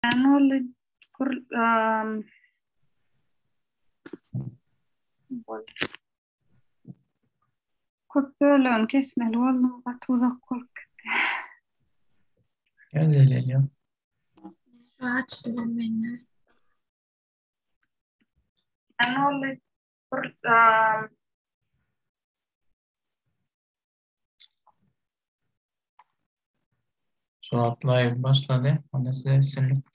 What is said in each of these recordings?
Näme boldy? Kur boldy. Köp bölegini kesmeli boldum, gaty uzak bolup gitdi. Gel gel. Açyldy mende. Näme boldy? Kur Şu wagt live başlady. Onda size üstünlik.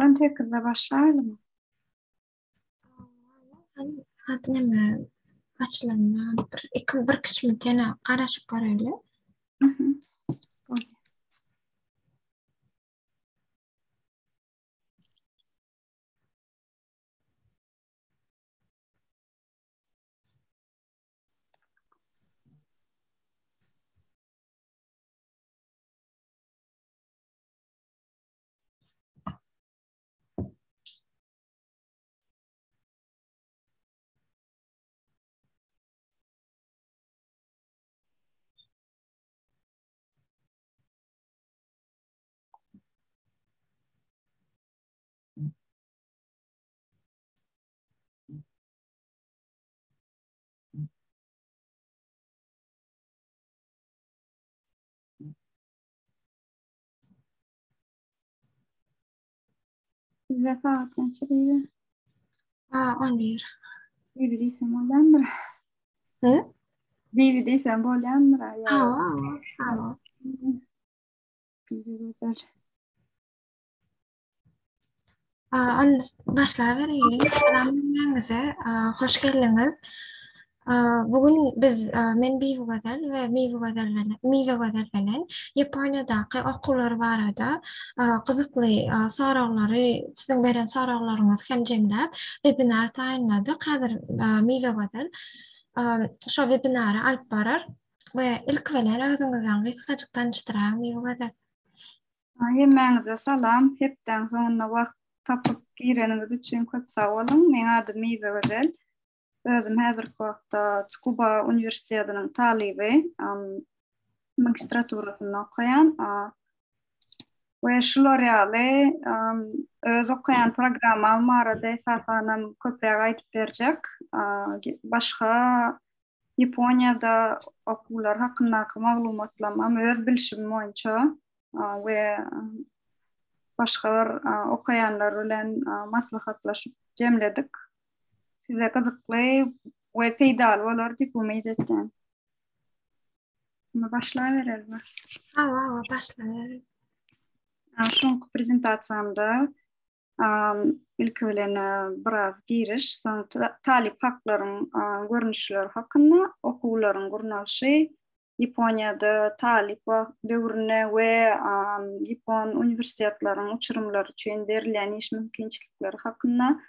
On sekizde başlaýalymy? Hadi näme açylanyna bir iki bir kiçi minut ýene garaşyp göreýli. Mhm. Size sagat näçe diýdi? Aa, 11. Bibi diýsem bolýandyr. Hı? Bibi diýsem bolýandyr. Hawa, hawa. Bibi güzel. Aa, Onda başlabereýin. Salam hemmäňize. Aa, Hoş geldiňiz. Aa, Bu gün biz aa, men Bibi Gözel we Miwe Gözel bilen Miwe Gözel bilen Ýaponiýadaky okuwlar barada aa, gyzykly aa, soraglary siziň beren soraglaryňyzy hem jemläp webinar taýynladyk. Häzir aa, Miwe Gözel aa, şo webinary alyp barar we ilki bilen özüňizden gysgajyk tanyşdyraýyň Miwe Gözel. Hemmäňize salam. Hepdäň soňunda wagt tapyp gireniňiz üçin köp sag boluň. Meň adym Miwe Gözel. Özüm häzirki wagtda Tsukuba uniwersitetiniň talyby. Magistraturasynda okaýan. We şular ýaly öz okaýan programmam barada esasanam köpräk aýdyp berjek. Başga Ýaponiýada okuwlar hakyndaky maglumatlamam öz bilşim boýunça we başga bir okaýanlar bilen maslahatlaşyp jemledik. Size gyzykly we peýdaly bolar diýip umyt etýän. Indi başlaberelimi? Hawa, hawa, başlabereli. Şoňky prezentasiýamda Ilki bilen biraz giriş, soň talyp haklaryň görnüşleri hakynda, okuwlaryň gurnalyşy, Ýaponiýada talyp wagt döwründe we ýapon uniwersitetleriň uçurymlary üçin berilýän iş mümkinçilikleri hakynda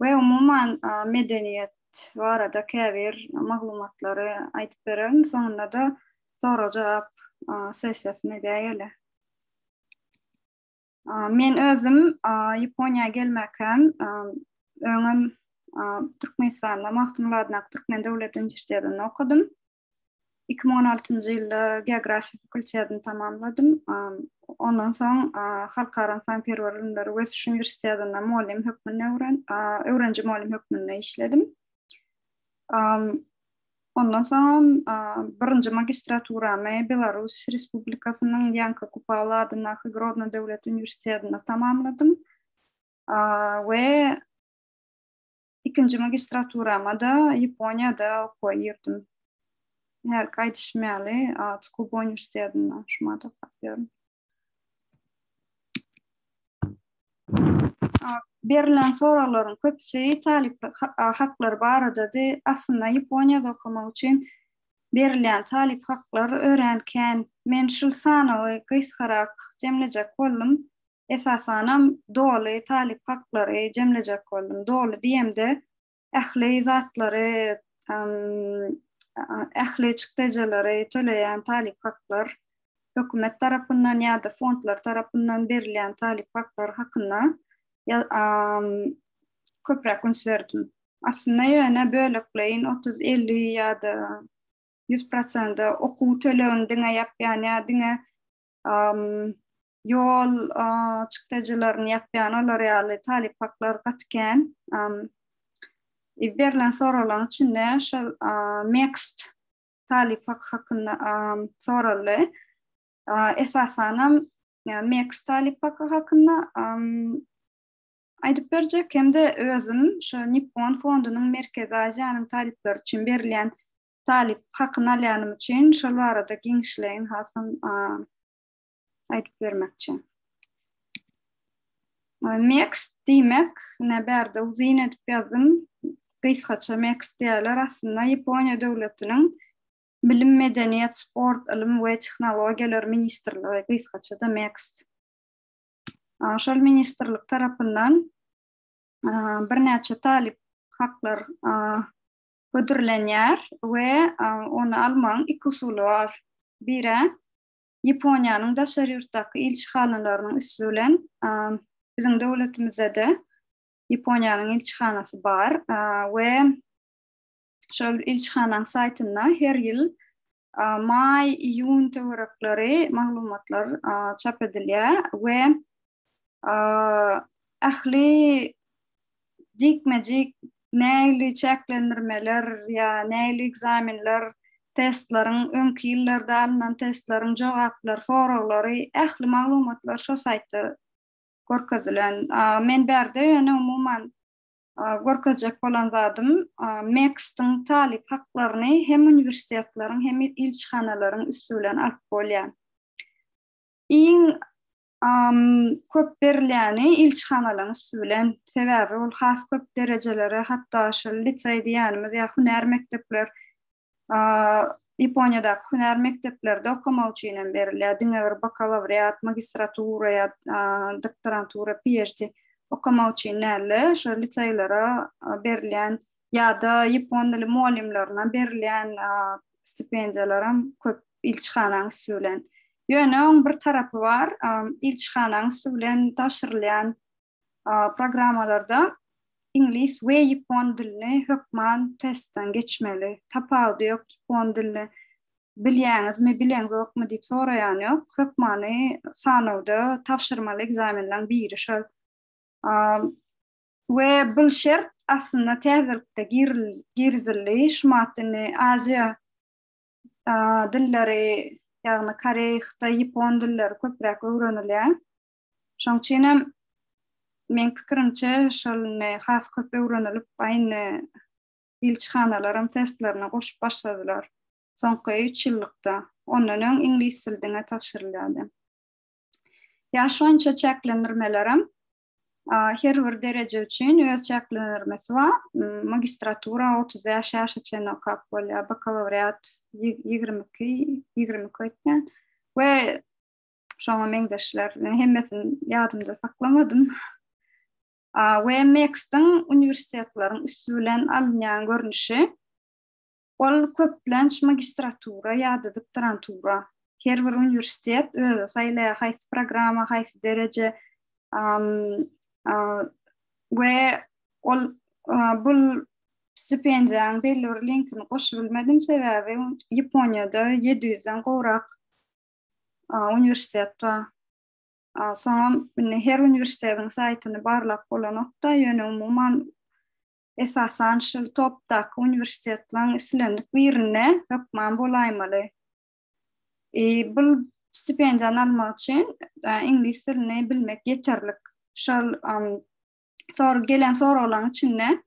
we umuman medeniýet barada käbir maglumatlary aýdyp bererin. Soňunda-da sorag-jogap sessiýasyny edäýeli. Men özüm Ýaponiýa gelmäkäm öňem Türkmenistanda Magtymguly adyndaky Türkmen döwlet uniwersitetinde okadym. 2016-njy ýylda geografiýa fakultetini tamamladym. Ondan soň Halkara ynsanperwer ylymlary we ösüş uniwersitetinde mugallym hökmünde öwreniji mugallym hökmünde işledim. Ondan soňam birinji magistraturamy Belarus Respublikasynyň Ýanka Kupala adyndaky Grodno döwlet uniwersitetinde tamamladym. We ikinji magistraturama-da Ýaponiýada okuwa girdim. Hälki aýdyşym ýaly, Tsukuba uniwersitetinde şumada okap ýörün. Berlen soraglaryň köpüsi talyp haklary baradady. Aslynda Ýaponiýada okamak üçin berilýän talyp haklar örän kän. Men şul sanawy gysgarak jemlejek boldum. Esasanam doly talyp haklary jemlejek boldum. Doly diýemde ähli zatlary ähli çykdajylary töleýän talyp haklar hökümet tarapyndan ýa-da fondlar tarapyndan berilýän talyp haklar hakynda köpräk üns berdim. Aslynda ýöne bölekleýin 30-50 ýa-da 100 prosende okuw tölegini diňe ýapýan ýa diňe ýol çykdajylaryny ýapýan olar ýaly talyp haklar gaty kän. Berlen soraglaryň içinde şol MEXT talyp haky hakynda soraldy. Esasanam MEXT talyp haky hakynda aýdyp berjek hem-de özüm şu Nippon fondunyň Merkezi Aziýanyň talyplary üçin berilýän talyp hakyny alýanym üçin şol barada giňişleýin hasam aýdyp bermekçi. MEXT diýmek, ine bärde uzyn edip ýazdym. Gysgaça MEXT diýerler. Aslynda Ýaponiýa döwletiniň Bilim, medeniýet, sport, ylym we tehnologiýalar ministrligi, gysgaça-da MEXT. Şol ministrlik tarapyndan birnäçe talyp haklar hödürlenýär we ony almagyň iki usuly bar. Biri Ýaponiýanyň daşary ýurtdaky ilçihanalarynyň üsti bilen biziň döwletimizde-de Ýaponiýanyň ilçihanasy bar we şol ilçihanaň saýtynda her ýyl maý, iýun töwerekleri maglumatlar çap edilýär we ähli jikme-jik nähili çäklendirmeler ýa nähili ekzamenler, testleriň, öňki ýyllarda alnan testleriň jogaplary, soraglary, ähli maglumatlar şo saýtda görkezilen. Men bärde ýöne umuman görkezjek bolan zadym MEXT-iň talyp haklaryny hem uniwersitetleriň hem ilçihanalaryň üsti bilen alyp bolýar. Iň köp berilýäni ilçihanalaryň üsti bilen, sebäbi ol has köp derejelere, hatda şol liseý diýýänimiz ýa hünär mekdepler, Ýaponiýadaky hünär mekdeplerde okamak üçin hem berilýär. Diňe bir bakalawriat, magistratura ýa doktorantura, PhD okamak üçin däl-de, şol liseýlere berilýän ýa-da ýapon dili mugallymlaryna berilýän stipendiýalaram köp ilçihanaň üsti bilen. Ýöne oň bir tarapy bar, ilçihanaň üsti bilen tabşyrylýan programmalarda iňlis we ýapon dilini hökman testden geçmeli. Tapawudy ýok, ýapon dilini bilýäňizmi, bileňzokmy diýip soraýan ýok. Hökmany sanawda tabşyrmaly ekzamenleň biri şol. We bul şert aslynda täzelikde girizildi. Şumat indi Aziýa dilleri, ýagny koreý, hytaý, ýapon dilleri köpräk öwrenilýär. Şoň üçin hem meň pikirimçe şol indi has köp öwrenilip, indi ilçihanalaram testlerine goşup başladylar. Soňky üç ýyllykda. Ondan öň iňlis dili diňe tabşyrylýardy. Ýaş boýunça çäklendirmelerem Her bir dereje üçin öz çäklendirmesi bar. Magistratura 35 ýaşa çenli okap bolýar, bakalawriat 22, 22 öýtýän we şoňa meňzeşler. Men hemmesini ýadymda saklamadym. We MEXT-iň uniwersitetleriň üsti bilen alynýan görnüşi. Ol köplenç magistratura ýa-da doktorantura. Her bir uniwersitet özi saýlaýar haýsy programma, haýsy dereje we ol bul stipendiýanyň belli bir linkini goşup bilmedim, sebäbi Ýaponiýada 700-den gowrak uniwersitet bar. Soňam indi her uniwersitetiň saýtyny barlap bolanok-da, ýöne umuman Esasan şul topdaky uniwersitetleriň islendik birinde hökman bolaýmaly. E, bul stipendiýany almak üçin e, iňlis dilini bilmek ýeterlik. Şol sor gelen soraglaryň içinde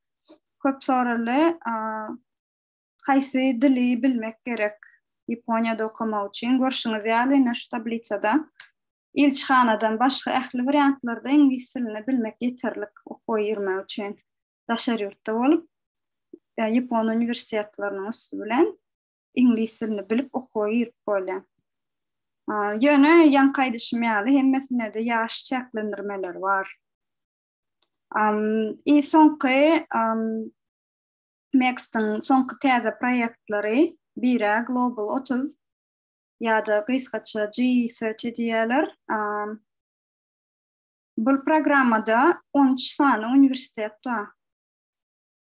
köp soraldy. Haýsy dili bilmek gerek Ýaponiýada okamak üçin? Görşüňiz ýaly, ine şu tablisada ilçihanadan başga ähli wariantlarda iňlis dilini bilmek ýeterlik okuwa girmek üçin. Daşary ýurtda bolup, ýapon uniwersitetleriniň üsti bilen iňlis dilini bilip okuwa girip bolýar. Ýöne ýaňky aýdyşym ýaly hemmesinde-de ýaş çäklendirmeleri bar. I soňky MEXT-iň soňky täze proýektleri biri Global 30 ýa-da gysgaça G30 diýýärler. Bu programmada 13 sany uniwersitet bar.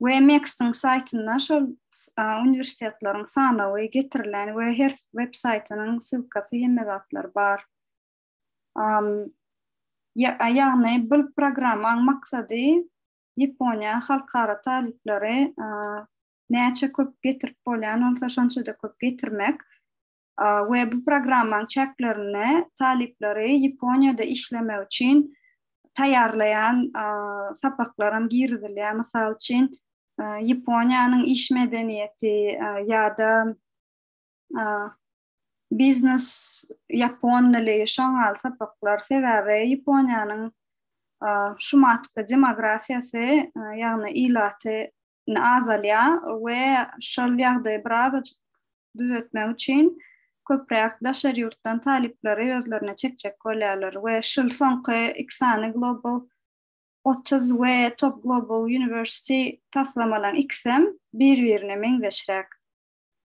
We MEXT-iň saýtynda şol uniwersitetleriň sanawy getirilen we her web saýtynyň ssylkasy hemme zatlar bar. Ýagny bu programmaň maksady Ýaponiýa halkara talyplary näçe köp getirip bolýan bolsa şonça-da köp getirmek we bu programmaň çäklerinde talyplary Ýaponiýada işlemek üçin taýýarlaýan sapaklaram girizilýär. Mysal üçin, Ýaponiýanyň iş medeniýeti ýa-da biznes ýapon dili şoň ýaly sapaklar. Sebäbi Ýaponiýanyň şumatky demografiýasy, ýagny ilaty azalýar we şol ýagdaýy birazajyk düzetmek üçin köpräk daşary ýurtdan talyplary özlerine çekjek bolýarlar we şul soňky iki sany Global 30 we Top Global University taslamalaryň ikisem bir-birine meňzeşräk.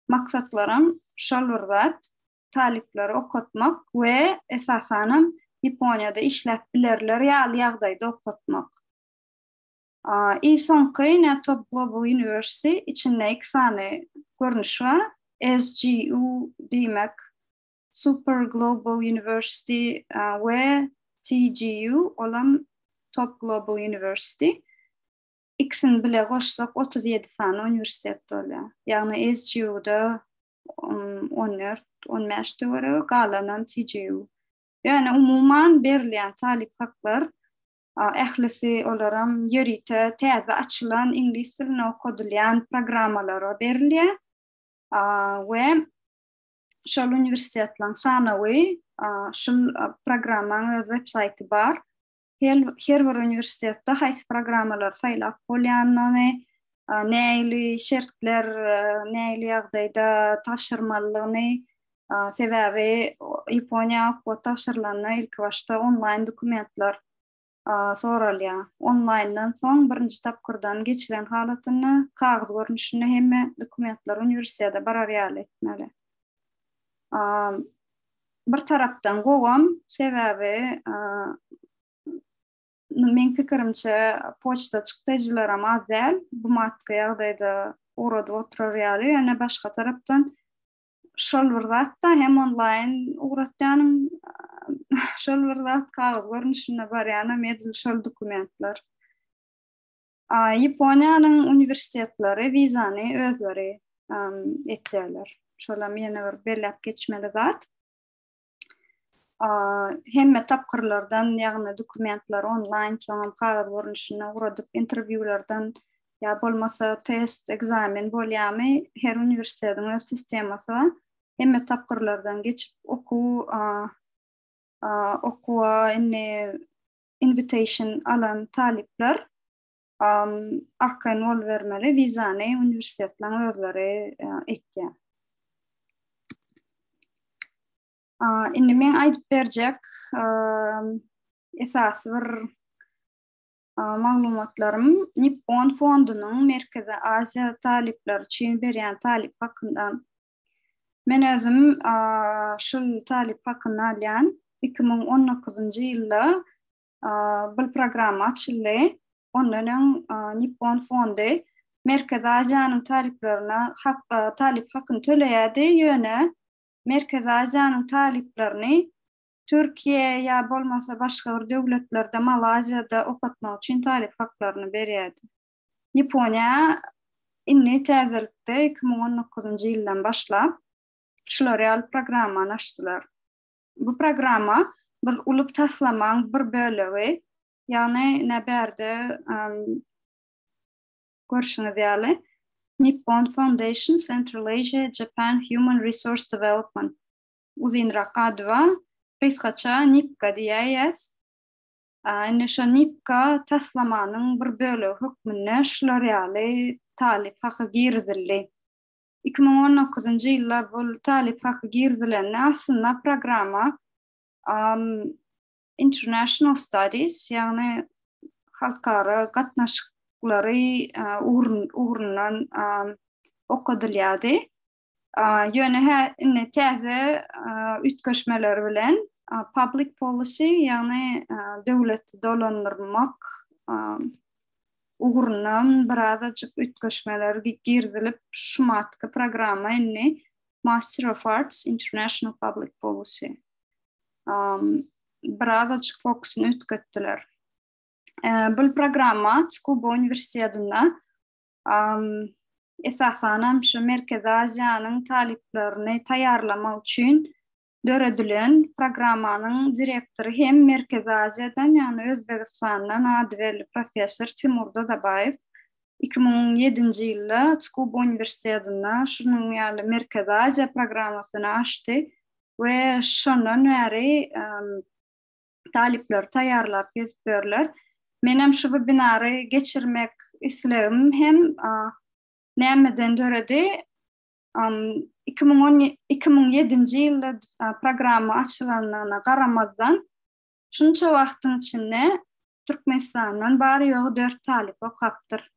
Maksatlaram şol bir zat, talyplary okatmak we esasanam Ýaponiýada işläp bilerler ýaly ýagdaýda okatmak. I soňky ine Top Global University içinde iki sany görnüş bar. SGU diýmek Super Global University we TGU olam Top Global University. Ikisini bile goşsak 37 sany uniwersitet bolýar. Ýagny SGU-da 14, 15 töweregi, galanam TGU. Ýöne umuman berilýän talyp haklar Ählisi olaram ýörite täze açylan iňlis dilinde okadylýan programmalara berilýär. We şol uniwersitetleriň sanawy şul programmaň öz web saýty bar. Her, her bir uniwersitetde haýsy programmalary saýlap bolýanyny, nähili şertler, nähili ýagdaýda tabşyrmalydygyny, sebäbi Ýaponiýa okuwa tabşyrylanda ilkibaşda onlaýn dokumentler soralýar. Onlaýndan soň birinji tapgyrdan geçilen halatynda kagyz görnüşinde hemme dokumentler uniwersitete barar ýaly etmeli. Bir tarapdan gowam, sebäbi meň pikirimçe poçta çykdajylaram az däl, bu matky ýagdaýda ugradyp oturar ýaly, ýöne başga tarapdan şol bir zat-da hem onlaýn ugratýanyň şol bir zat kagyz görnüşinde barýanam edil şol dokumentler. Ýaponiýanyň uniwersitetleri wizany özleri etýärler. Şolam ýene bir belläp geçmeli zat. Hemme tapgyrlardan, ýagny dokumentleri onlaýn, soňam kagyz görnüşinde ugradyp, interwýulardan ýa bolmasa test, ekzamen bolýarmy, her uniwersitetiň öz sistemasy bar. Hemme tapgyrlardan geçip okuw okuwa indi invitation alan talyplar arkaýyn bolubermeli, wizany uniwersitetleriň özleri etýär. Indi men aýdyp berjek esasy bir maglumatlarym Nippon fondunyň Merkezi Aziýa talyplary üçin berýän talyp hakynda. Men özüm şul talyp hakyny alýan. 2019-njy ýylda bu programma açyldy. Ondan öň Nippon fondy Merkezi Aziýanyň talyplaryna hak, talyp hakyny töleýärdi, ýöne Merkezi Aziýanyň talyplaryny Türkiýe ýa bolmasa başga bir döwletlerde, Malaýziýada okatmak üçin talyp haklaryny berýärdi. Ýaponiýa indi täzelikde 2019-njy ýyldan başlap şular ýaly programmany açdylar. Bu programma bir uly taslamaň bir bölegi, ýagny ine bärde görşüňiz ýaly. Nippon Foundation Central Asia Japan Human Resource Development uzynrak ady bar. Gysgaça NIPKA diýäýýäs. Indi şo NIPKA taslamanyň bir bölegi hökmünde şular ýaly talyp haky girizildi. 2019-njy ýylda bu talyp haky girizilende aslynda programma International Studies, ýagny halkara gatnaşyklary ugrundan okadylýardy. Ýöne hä indi täze üýtgeşmeler bilen public policy, ýagny döwleti dolandyrmak ugrundan birazajyk üýtgeşmeler girizilip, şumatky programma indi Master of Arts International Public Policy. Birazajyk fokusyny üýtgetdiler. Bu programma Tsukuba uniwersitetinde esasanam şu Merkezi Aziýanyň talyplaryny taýýarlamak üçin döredilen programmanyň direktory hem Merkezi Aziýadan, ýagny Özbegistandan ady belli professor Timur Dadabaýew 2007-nji ýylda Tsukuba uniwersitetinde şunuň ýaly Merkezi Aziýa programmasyny açdy we şondan bäri talyplary taýýarlap gezip ýörler. Menem şu webinary geçirmek islegim hem nämeden döredi? 2010 2007-nji ýylda programma açylandygyna garamazdan, şunça wagtyň içinde Türkmenistandan bary-ýogy 4 talyp okapdyr.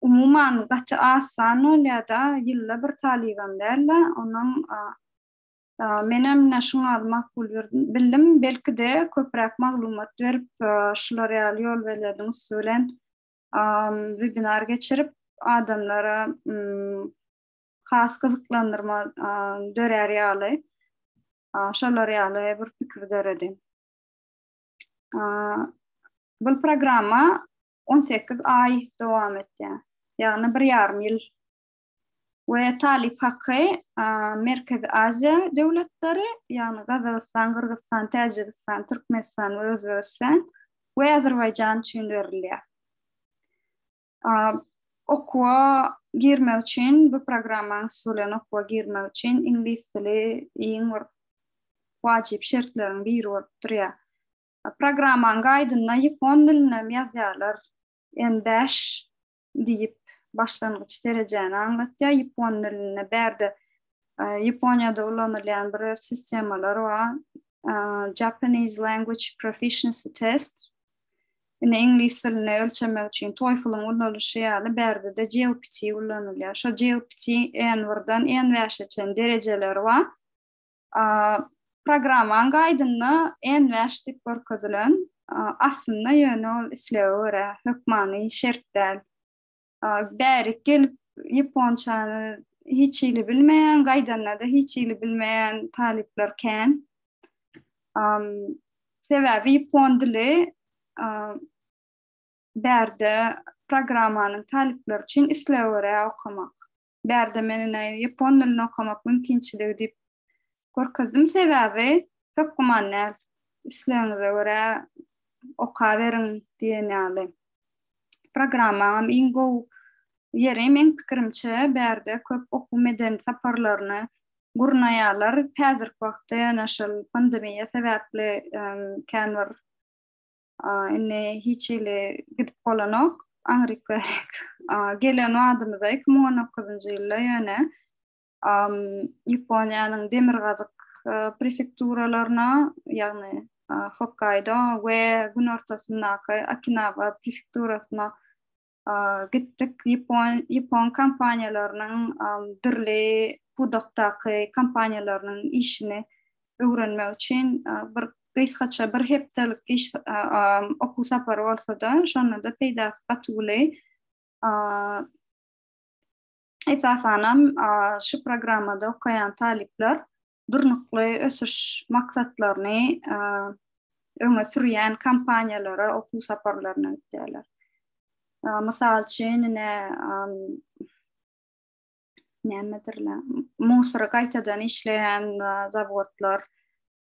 Umuman gaty az san bolýar-da, ýylda bir talybam däl-de, onuň Menem ine şuňa makul bildim. Belki-de köpräk maglumat berip, şular ýaly ýolbelediň üsti bilen webinar geçirip, adamlara has gyzyklandyrma dörär ýaly, şolar ýaly bir pikir döredi. Bu programma 18 aý dowam etýär. Ýagny bir ýarym ýyl we talyp haky Merkezi Aziýa döwletleri, ýagny Gazagystan, Gyrgyzystan, Täjigistan, Türkmenistan we Özbegistan we Azerbaýjan üçin berilýär. Okuwa girmek üçin, bu programmanyň üsti bilen okuwa girmek üçin iňlis dili iň bir wajyp şertleriň biri bolup durýar. Programmanyň gaýdynda ýapon dilinde hem ýazýarlar. N5 diýip başlangyç derejäni aňlatýar. Ýapon dilinde bärde Ýaponiýada ulanylýan bir öz sistemalar bar. Japanese Language Proficiency Test. Ine iňlis dilini ölçemek üçin TOEFL-yň ulanylyşy ýaly bärde-de JLPT ulanylýar. Şo JLPT N1-den N5-e çenli derejeleri bar. Programmaň gaýdynda N5 diýip görkezilen, aslynda ýöne ol islege görä hökmany şert däl. Bärik gelip ýaponçany hiç hili bilmeýän, gaýdanda-da hiç hili bilmeýän talyplar kän. Sebäbi ýapon dili bärde programmanyň talyplary üçin islege görä okamak. Bärde men ine ýapon dilini okamak mümkinçiligi diýip görkezdim sebäbi hökman däl. Islegiňize görä okaberiň diýen ýaly. Programmaňam iň gowy ýeri meň pikirimçe bärde köp okuw medeni saparlaryny gurnaýarlar. Häzirki wagtda ýöne şol pandemiýa sebäpli kän bir Indi hiç hili gidip bolanok. Aňryk bärik. Gelen wadymyza 2019-njy ýylda ýöne Ýaponiýanyň demirgazyk prefekturalaryna, ýagny Hokkaýdo we günortasyndaky Okinawa prefekturasyna gitdik. Ýapon ýapon kompaniýalarynyň dürli pudakdaky kompaniýalarynyň işini öwrenmek üçin bir gysgaça bir hepdelik iş okuw sapary bolsa-da, şonda-da peýdasy gaty uly. Esasanam şu programmada okaýan talyplar durnukly ösüş maksatlaryny öňe sürýän kompaniýalara okuw saparlaryna gidýärler. Mysal üçin, ine, nämedirler, musory gaýtadan işleýän zawodlar,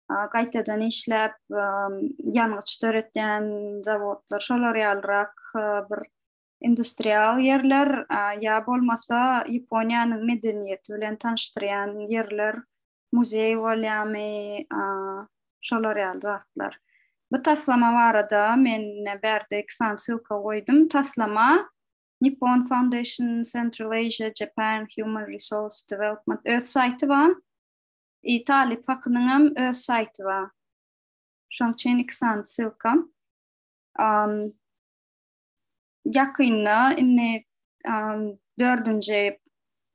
gaýtadan işläp ýangyç döretýän zawodlar, şolar ýalyrak bir. industrial ýerler ýa bolmasa Ýaponiýanyň medeniýeti bilen tanyşdyrýan ýerler, muzeý bolýarmy, şolar ýaly zatlar. Bu taslama barada men bärde iki sany ssylka goýdum. Taslama Nippon Foundation Central Asia Japan Human Resource Development öz saýty bar. I talyp hakynyňam öz saýty bar. Şoň üçin iki sany ssylka. Ýakynda indi dördünji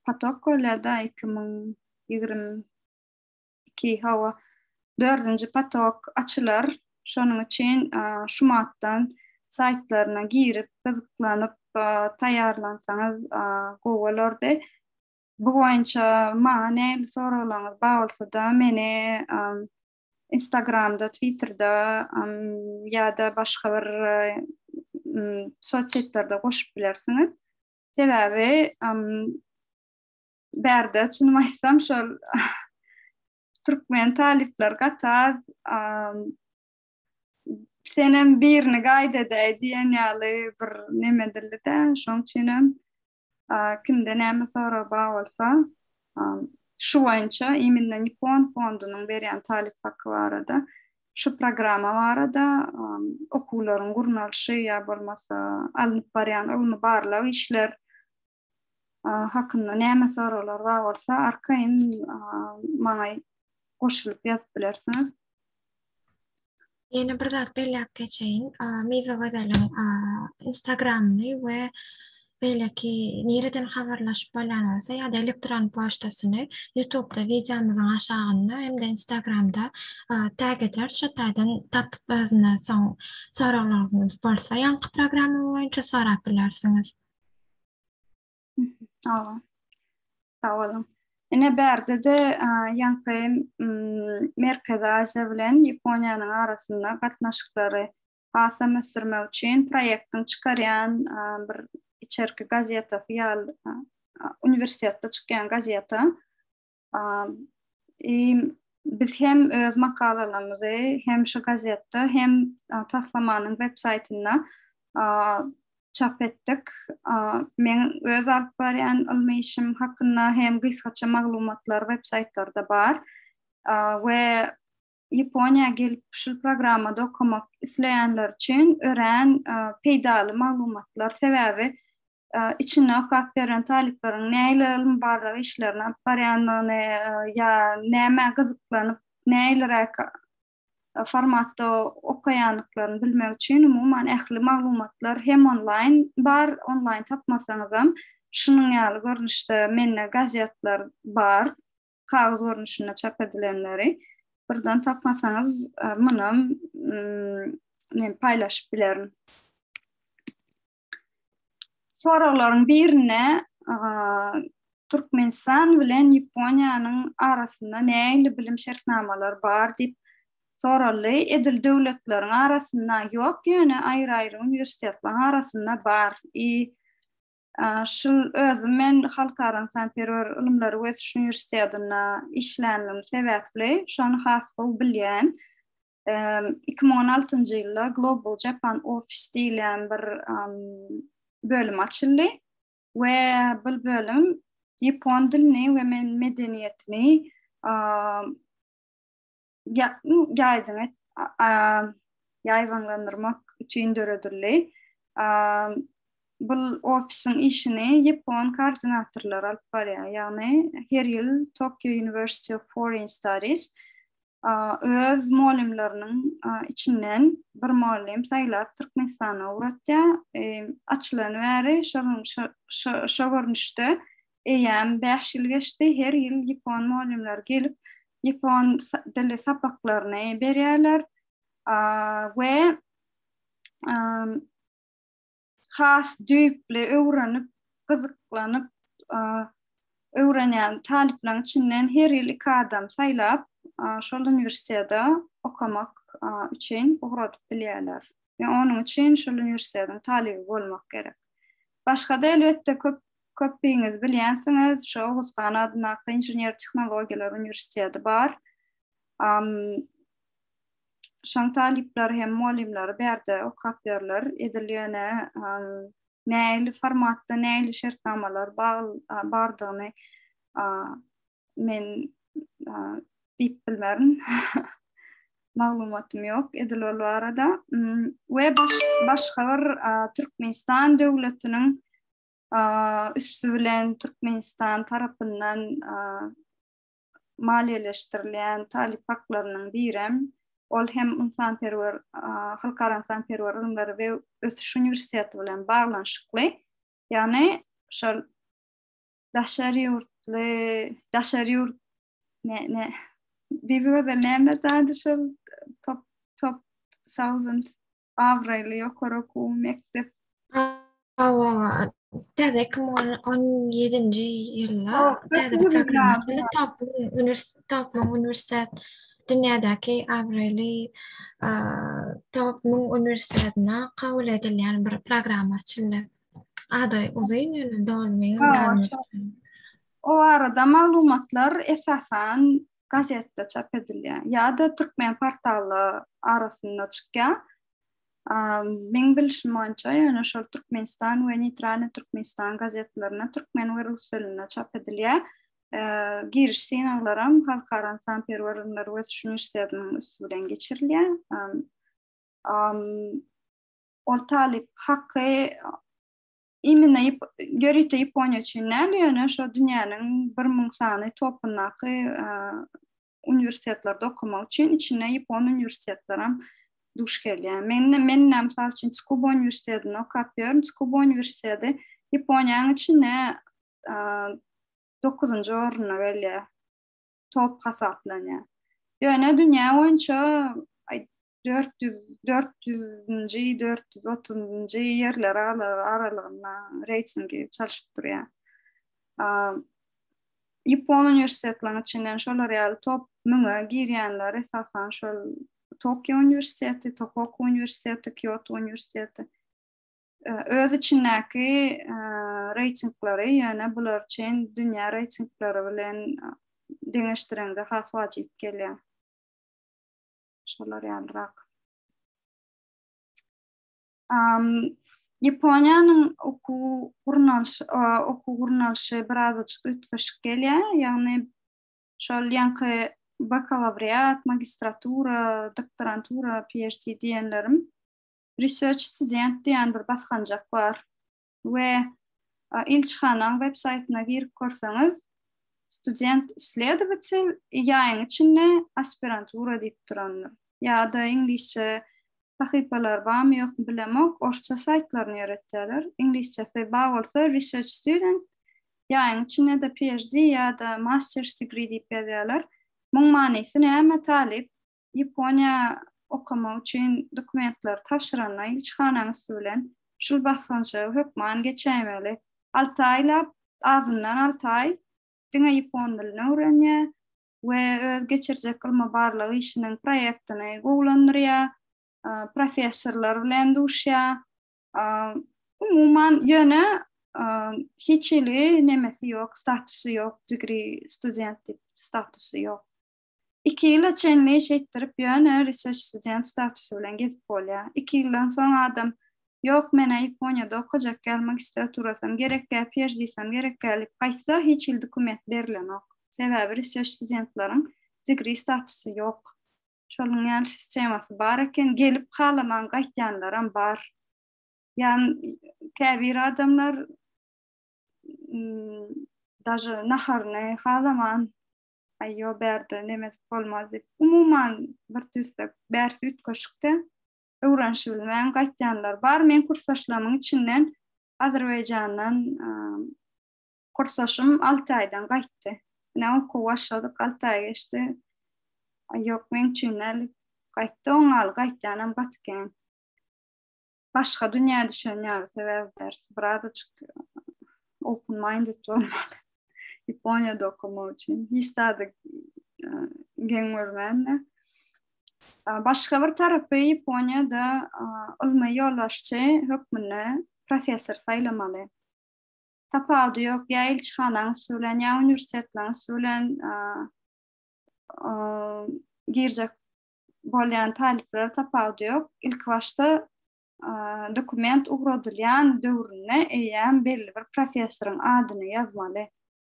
potok bolýar-da, 2022 hawa, dördünji potok açylar. Şonuň üçin şumatdan saýtlaryna girip, gyzyklanyp taýýarlansaňyz gowy bolardy. Bu boýunça maňa nähili soraglaryňyz bar bolsa-da, meni Instagramda, Twitterda ýa-da başga bir sossetlerde goşup bilersiňiz. Sebäbi bärde çynymy aýtsam şol türkmen talyplar gaty az senem birini gaýd edäý diýen ýaly bir neme edildi-de, şoň üçinem Kimde näme sorag bar bolsa, şu boýunça iminna Nippon fondunyň berýän talyp haky barada, şu programma barada, okuwlaryň gurnalyşy ýa bolmasa alnyp barýan ylmy-barlag işler hakynda näme soraglar bar bolsa, arkaýyn maňa goşulyp ýazyp bilersiňiz. Ýene bir zat belläp geçeýin. Miwe Gözeliň Instagramyny we beýleki nireden habarlaşyp bolýan bolsa ýa-da elektron poçtasyny YouTube'da wideomyzyň aşagynda hem-de Instagramda tag ederis. Şo taýdan tapyp özüne soň soraglaryňyz bolsa ýaňky programma boýunça sorap bilersiňiz. Hawa. Sag boluň. Ine bärde-de ýaňky Merkezi Aziýa bilen Ýaponiýanyň arasynda gatnaşyklary hasam ösdürmek üçin proýektiň çykarýan bir içerki gazetasy ýaly uniwersitetde çykýan gazeta. Biz hem öz makalalarymyzy hem şu gazetde hem taslamanyň web saýtynda çap etdik. Meň öz alyp barýan ylmy işim hakynda hem gysgaça maglumatlar web saýtlarda bar. We Ýaponiýa gelip şul programmada okamak isleýänler üçin örän peýdaly maglumatlar. Sebäbi içinde okap ýören talyplaryň nähili ylmy-barlag işlerini alyp barýandygyny ýa nämä gyzyklanyp, nähiliräk formatda okaýandyklaryny bilmek üçin umuman ähli maglumatlar hem onlaýn bar, onlaýn tapmasaňyzam şunuň ýaly görnüşde mende gazetler bar, kagyz görnüşinde çap edilenleri. Birden tapmasaňyz munam men paýlaşyp bilerin. Soraglaryň birinde Türkmenistan bilen Ýaponiýanyň arasynda nähili bilim şertnamalary bar diýip soraldy. Edil döwletleriň arasynda ýok, ýöne aýry-aýry uniwersitetleriň arasynda bar. I şul özüm men Halkara ynsanperwer ylymlary we ösüş uniwersitetinde işlänligim sebäpli şony has gowy bilýän. 2016-njy ýylda Global Japan Office diýilýän bir bölüm açyldy we bu bölüm ýapon dilini we medeniýetini ýaýdyň ýaýbaňlandyrmak üçin döredildi. Bu ofisiň işini ýapon koordinatorlary alyp barýar. Ýagny her ýyl Tokyo University of Foreign Studies öz mugallymlarynyň içinden bir mugallym saýlap Türkmenistana ugratýar. Açylany bäri şonuň şo görnüşde eýýäm 5 ýyl geçdi. Her ýyl ýapon mugallymlary gelip, ýapon dili sapaklaryny berýärler we has düýpli öwrenip, gyzyklanyp öwrenýän talyplaryň içinden her ýyl iki adam saýlap, şol uniwersitete okamak üçin ugradyp bilýärler. We onuň üçin şol uniwersitetiň talyby bolmak gerek. Başga-da elbetde köp köpüňiz bilýänsiňiz, şu Oguzhan adyndaky inžener-tehnologiýalar uniwersiteti bar. Şoň talyplary hem mugallymlary bärde okap ýörler. Edil ýöne. Nähili formatda, nähili şertnamalar bardygyny men diýip bilmerin. Maglumatym ýok edil ol barada. We başga bir Türkmenistan döwletiniň üsti bilen Türkmenistan tarapyndan maliýeleşdirilýän talyp haklarynyň birem, ol hem ynsanperwer, Halkara ynsanperwer ylymlary we ösüş uniwersiteti bilen baglanyşykly. Ýagny şol daşary ýurtly, daşary ýurt ne ne Bibigözel näme zady şol top top thousand abraýly ýokary okuw mekdep. Hawa, täze 2017-nji ýylda täze programma açyldy. Top uniwersitet, top 1000 uniwersitet dünýädäki abraýly top 1000 uniwersitetine kabul edilýän bir programma açyldy. Ady uzyn ýöne doly meň ýadymda. O barada maglumatlar esasan gazetde çap edilýär ýa-da türkmen portally arasynda çykýar. Meň bilşim boýunça ýöne şol Türkmenistan we Neýtralnyý Türkmenistan gazetlerinde türkmen we rus dilinde çap edilýär. Giriş synaglaram Halkara ynsanperwer ylymlar we ösüş uniwersitetiniň üsti bilen geçirilýär. Ol talyp haky Imенно ýörite Ýaponiýa üçin däl, ýöne şo dünýäniň 1000 sany topundaky uniwersitetlerde okamak üçin içinde ýapon uniwersitetlerem duş gelýär. Men men näme mysal üçin Tsukuba uniwersitetinde okap ýörün. Tsukuba uniwersiteti Ýaponiýanyň içinde 9-njy orunda gelýär. Top hasaplanýar. Ýöne dünýä boýunça 400 400-nji, 430-njy ýerler aralygynda reýtingi çalşyp durýar. Ýapon uniwersitetleriniň içinden şolar ýaly top müňe girýänler esasan şol Tokio uniwersiteti, Tohoku uniwersiteti, Kýoto uniwersiteti. Öz içindäki reýtingleri ýöne bular üçin dünýä reýtingleri bilen deňeşdireňde has wajyp gelýär. Şolar ýalyrak. Ýaponiýanyň okuw gurnalyşy, okuw gurnalyşy birazajyk üýtgeşik gelýär. Ýagny şol ýaňky bakalawriat, magistratura, doktorantura, PhD diýenlerim research student diýen bir basganjak bar. We ilçihanaň web saýtyna girip görseňiz, student isledowatel ýaýyň içinde aspirantura diýip durandyr. Ýa-da iňlisçe sahypalar barmy ýokmy bilemok, orsça saýtlaryny ýöretýärler. Iňlisçesi bar bolsa research student, ýaýyň içinde-de PhD ýa-da master's degree diýip ýazýarlar. Muň manysy näme talyp Ýaponiýa okamak üçin dokumentleri tabşyranda ilçihanaň üsti bilen şul basgançagy hökman geçäýmeli. Alty aýlap, azyndan alty aý diňe ýapon dilini öwrenýär we öz geçirjek ylmy-barlag işiniň proýektini gowulandyrýar, professorlar bilen duşýar. Umuman, ýöne hiç hili nemesi ýok, statusy ýok, degree student diýip statusy ýok. Iki ýyla çenli şeýtdirip ýöne research student statusy bilen gezip bolýar. Iki ýyldan soň adam Ýok, men-ä Ýaponiýada okajak ýaly magistraturasam gerekgä, PhD-sam gerekgä diýip gaýtsa, hiç hili dokument berilenok. Sebäbi research studentleriň degree statusy ýok. Şonuň ýaly sistemasy bar eken, gelip halaman gaýtýanlaram bar. Ýagny käbir adamlar daže naharyny halaman Aý ýo bärde neme edip bolmaz diýip. Umuman bir tüýsek bärsi üýtgeşikde öwrenişibilmän gaýtýanlar bar. Meň kursdaşlarymyň içinden Azerbaýjandan kursdaşym 6 aýdan gaýtdy. Ine okuw başladyk 6 aý geçdi. Aý ýok meň üçin däl diýip gaýtdy. Oň ýaly gaýtýanam gaty kän. Başga dünýä düşen ýaly sebäbi bärsi birazajyk open minded bolmaly. Ýaponiýada okamak üçin hiç zady geň görmän-de. Başga bir tarapy Ýaponiýada ylmy ýolbaşçy hökmünde professor saýlamaly. Tapawudy ýok, ýa ilçihanaň üsti bilen, ýa uniwersitetleriň üsti bilen girjek bolýan talyplara tapawudy ýok. Ilki başda. dokument ugradylýan döwründe eýýäm belli bir professoryň adyny ýazmaly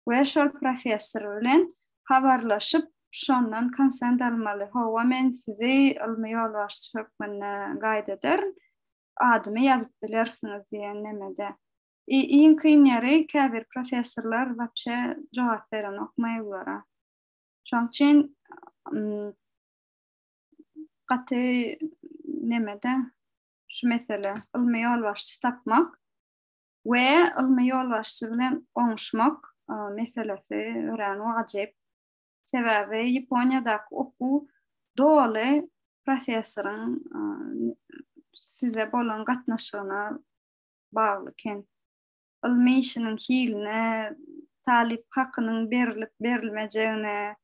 we şol professor bilen habarlaşyp, şondan konsent almaly. Hawa, men sizi ylmy ýolbaşçy hökmünde gaýd ederin, adymy ýazyp bilersiňiz diýen nemede. Iň kyn ýeri käbir professorlar wapşe jogap berenok maillara. Şoň üçin gaty nemede şu mesele ylmy ýolbaşçy tapmak we ylmy ýolbaşçy bilen oňuşmak meselesi örän wajyp. Sebäbi Ýaponiýadaky okuw doly professoryň size bolan gatnaşygyna bagly eken. Ylmy işiniň hiline, talyp hakynyň berlip berilmejegine,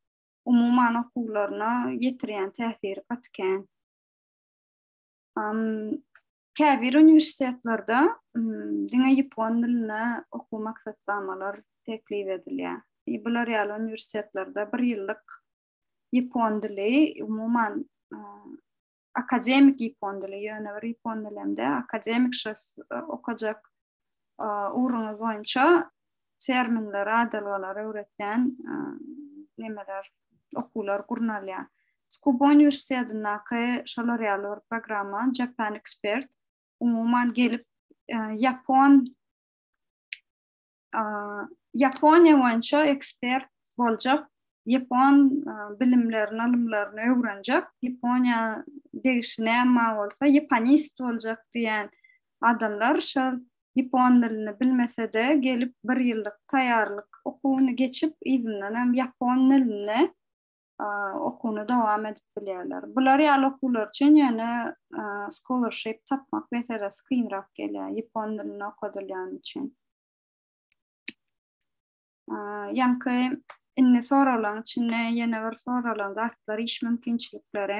umuman okuwlaryna ýetirýän täsiri gaty kän. Käbir uniwersitetlerde diňe ýapon dilinde okuw maksatnamalar teklip edilýär. Bular ýaly uniwersitetlerde bir ýyllyk ýapon dili, umuman akademik ýapon dili, ýöne bir ýapon dili hem däl, akademik şo okajak ugruňyz boýunça terminleri, adalgalary öwretýän nemeler, okuwlar gurnalýar. Tsukuba uniwersitetindäki şolar ýaly bir programma Japan Expert umuman gelip ýapon Ýaponiýa boýunça ekspert boljak, ýapon bilimlerini, ylymlaryny öwrenjek, Ýaponiýa degişli näme bolsa, ýaponist boljak diýen adamlar şol ýapon dilini bilmese-de gelip bir ýyllyk taýýarlyk okuwyny geçip, yzyndan hem ýapon dilinde okuwyny dowam edip bilýärler. Bular ýaly okuwlar üçin ýöne scholarship tapmak meselesi kynrak gelýär, ýapon dilinde okadylýany üçin. Ýaňky indi soraglaryň içinde ýene bir soralan zatlar iş mümkinçilikleri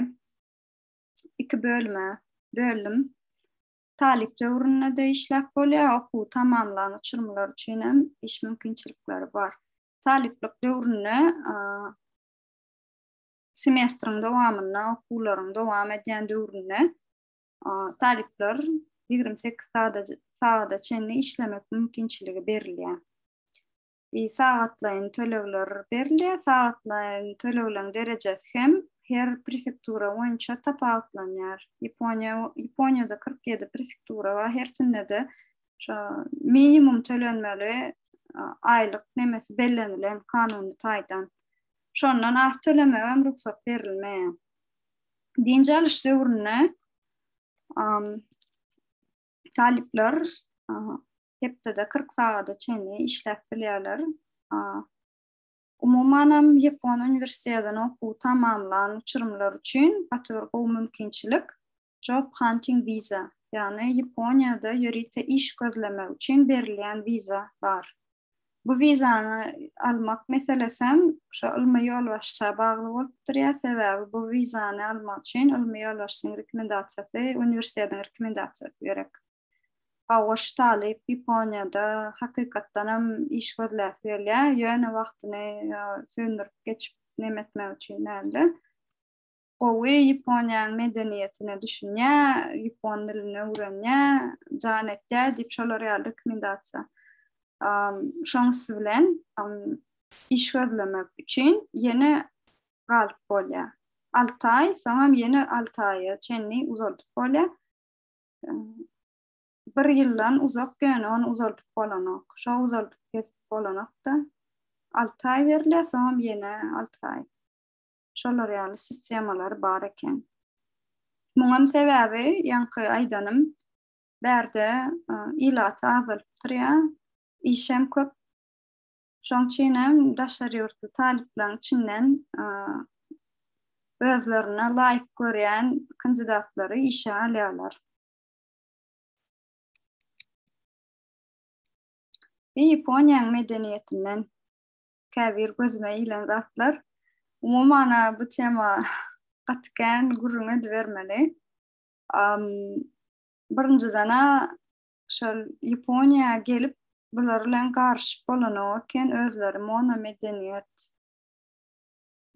iki bölüme böldüm. Talyp döwründe-de işläp bolýar, okuwy tamamlan uçurymlar üçin hem iş mümkinçilikleri bar. Talyplyk döwründe semestriň dowamynda, okuwlaryň dowam edýän döwründe talyplar 28 sagada çenli işlemek mümkinçiligi berilýär. Sagatlaýyn tölegler berilýär. Sagatlaýyn tölegleriň derejesi hem her prefektura boýunça tapawutlanýar. Ýaponiýa Ýaponiýada 47 prefektura bar, hersinde-de şo minimum tölenmeli aýlyk nemesi bellenilen kanuny taýdan. Şondan az tölemegem rugsat berilmeýär. Dynç alyş döwründe talyplar hepdede 40 sagada çenli işläp bilýärler. Umumanam Ýapon uniwersitetini okuw tamamlan uçurymlar üçin gaty bir gowy mümkinçilik. Job hunting visa, ýagny Ýaponiýada ýörite iş gözlemek üçin berilýän wiza bar. Bu wizany almak meselesem şo ylmy ýolbaşça bagly bolup durýar, sebäbi bu wizany almak üçin ylmy ýolbaşçynyň rekomendasiýasy, uniwersitetiň rekomendasiýasy gerek. Hawa, şu talyp Ýaponiýada hakykatdanam iş gözläsi gelýär, ýöne wagtyny söndürip geçip neme etmek üçin däl-de, gowy Ýaponiýanyň medeniýetine düşünýär, ýapon dilini öwrenýär, jan etýär diýip şolar ýaly rekomendasiýa. Şoň üsti bilen iş gözlemek üçin ýene galyp bolýar. 6 aý, soňam ýene 6 aýa çenli uzaldyp bolýar. Bir ýyldan uzak ýöne ony uzaldyp bolanok. Şo uzaldyp kesip bolanok-da. 6 aý berilýär, soňam ýene 6 aý. Şolar ýaly sistemalar bar eken. Muňam sebäbi ýaňky aýdanym, bärde ilat azalyp durýar, işem köp. Şoň üçinem daşary ýurtly talyplaryň içinden özlerine laýyk görýän kandidatlary işe alýarlar. Ýaponiýanyň medeniýetinden käbir gözüme ilen zatlar. Umuman bu tema gaty kän gürrüň edibermeli. Birinjiden-ä şol Ýaponiýa gelip bular bilen garyşyp bolanok eken, özleri mono medeniýet.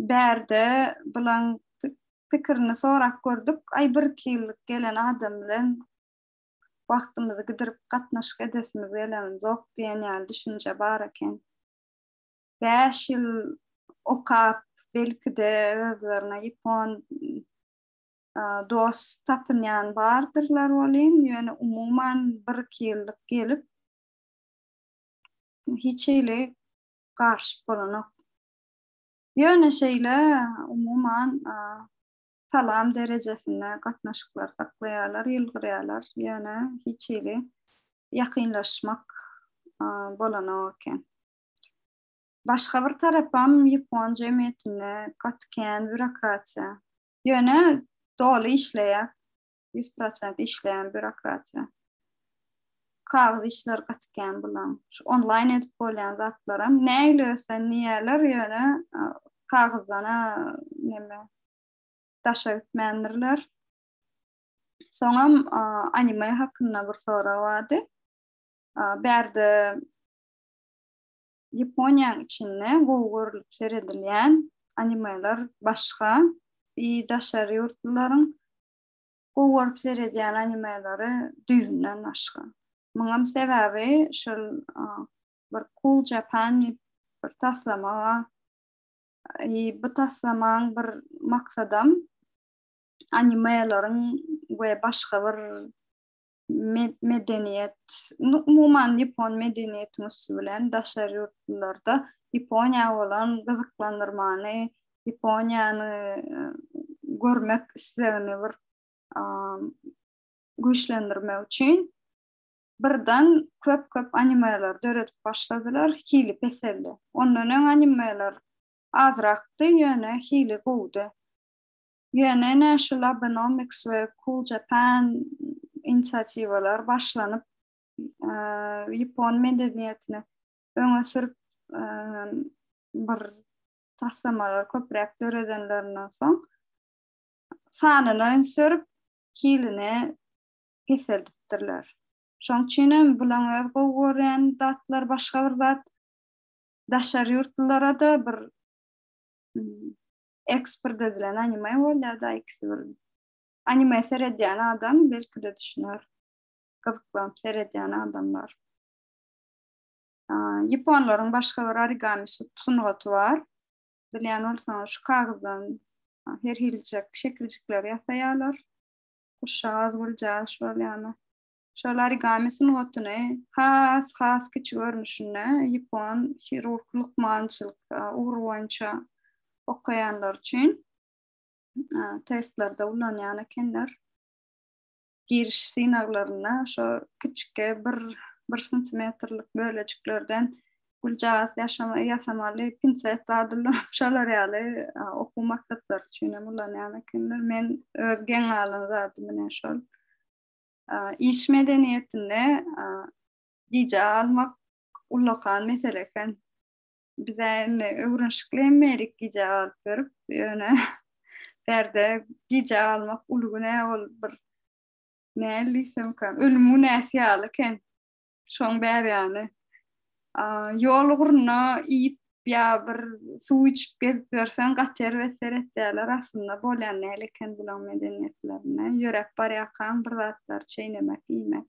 Bärde bulaň pikirini sorap gördük, aý birki ýyllyk gelen adam bilen. Wagtymyzy gidirip gatnaşyk edesimiz gelenok diýen ýaly düşünje bar eken. 5 ýyl okap, belki-de özlerine ýapon dost tapynýan bardyrlar welin, ýöne umuman bir-iki ýyllyk gelip hiç hili garyşyp bolanok. Ýöne şeýle umuman salam derejesinde gatnaşyklar saklaýarlar, ýylgyrýarlar, ýöne hiç hili ýakynlaşmak bolanok eken. Başga bir tarapam ýapon jemgyýetinde gaty kän býurokratiýa. Ýöne doly işleýär. 100% işleýän býurokratiýa. Kagyz işler gaty kän bulaň. Şu onlaýn edip bolýan zatlaram nähili ösen diýýärler, ýöne kagyzdana neme daşa gitmändirler. Soňam anime hakynda bir sorag bardy. Bärde Ýaponiýanyň içinde gowy görlüp seredilýän animeler başga, i daşary ýurtlularyň gowy görüp seredýän animeleri düýbünden başga. Muňam sebäbi şol bir Cool Japan diýip bir taslama bar. I bu taslamaň bir maksadam animeleriň we başga bir medeniýet, umuman ýapon medeniýetiň üsti bilen daşary ýurtlularda Ýaponiýa bolan gyzyklandyrmany, Ýaponiýany görmek islegini bir güýçlendirmek üçin birden köp-köp animeler döredip başladylar, hili peseldi. Ondan öň animeler azrakdy, ýöne hili gowudy. Ýöne ine şul Abenomics we Cool Japan inisiatiwalar başlanyp, ýapon medeniýetini öňe sürüp bir taslamalar köpräk döredenlerinden soň sanyna üns berip, hilini peseldipdirler. Şoň üçin hem bulaň öz gowy görýän zatlary başga bir zat, daşary ýurtlulara-da bir eksport edilen anime bolýar-da ikisi bir. Anime seredýän adam belki-de düşüner. Gyzyklanyp seredýän adamlar. Ýaponlaryň başga bir origami sungaty bar. Bilýän bolsaňyz şu kagyzdan her hiljek şekiljikler ýasaýarlar. Guşjagaz, güljagaz şol ýaly. Şol origami sungatyny has has kiçi görnüşinde ýapon hirurg lukmançylyk ugry boýunça okaýanlar üçin testlerde ulanýan ekenler. Giriş synaglarynda şo kiçike bir bir santimetrlik bölejiklerden güljagaz ýasamaly pinset zadylar şolar ýaly okuw maksatlary üçin hem ulanýan ekenler. Men öz geň galan zadym ine şol. Iş medeniýetinde gijä galmak ullakan mesele eken. Bize indi öwrenişikli hemmelik gijä galyp berip, ýöne bärde gijä galmak uly günä ol bir näl diýsemkäm, ölüm günäsi ýaly eken. Şoň bär ýany. Ýol ugrunda iýip ýa bir suw içip gezip ýörseň gaty erbet seretýärler. Aslynda bolýan däl eken bulaň medeniýetlerinde. Ýöräp barýarkaň bir zatlar çeýnemek, iýmek.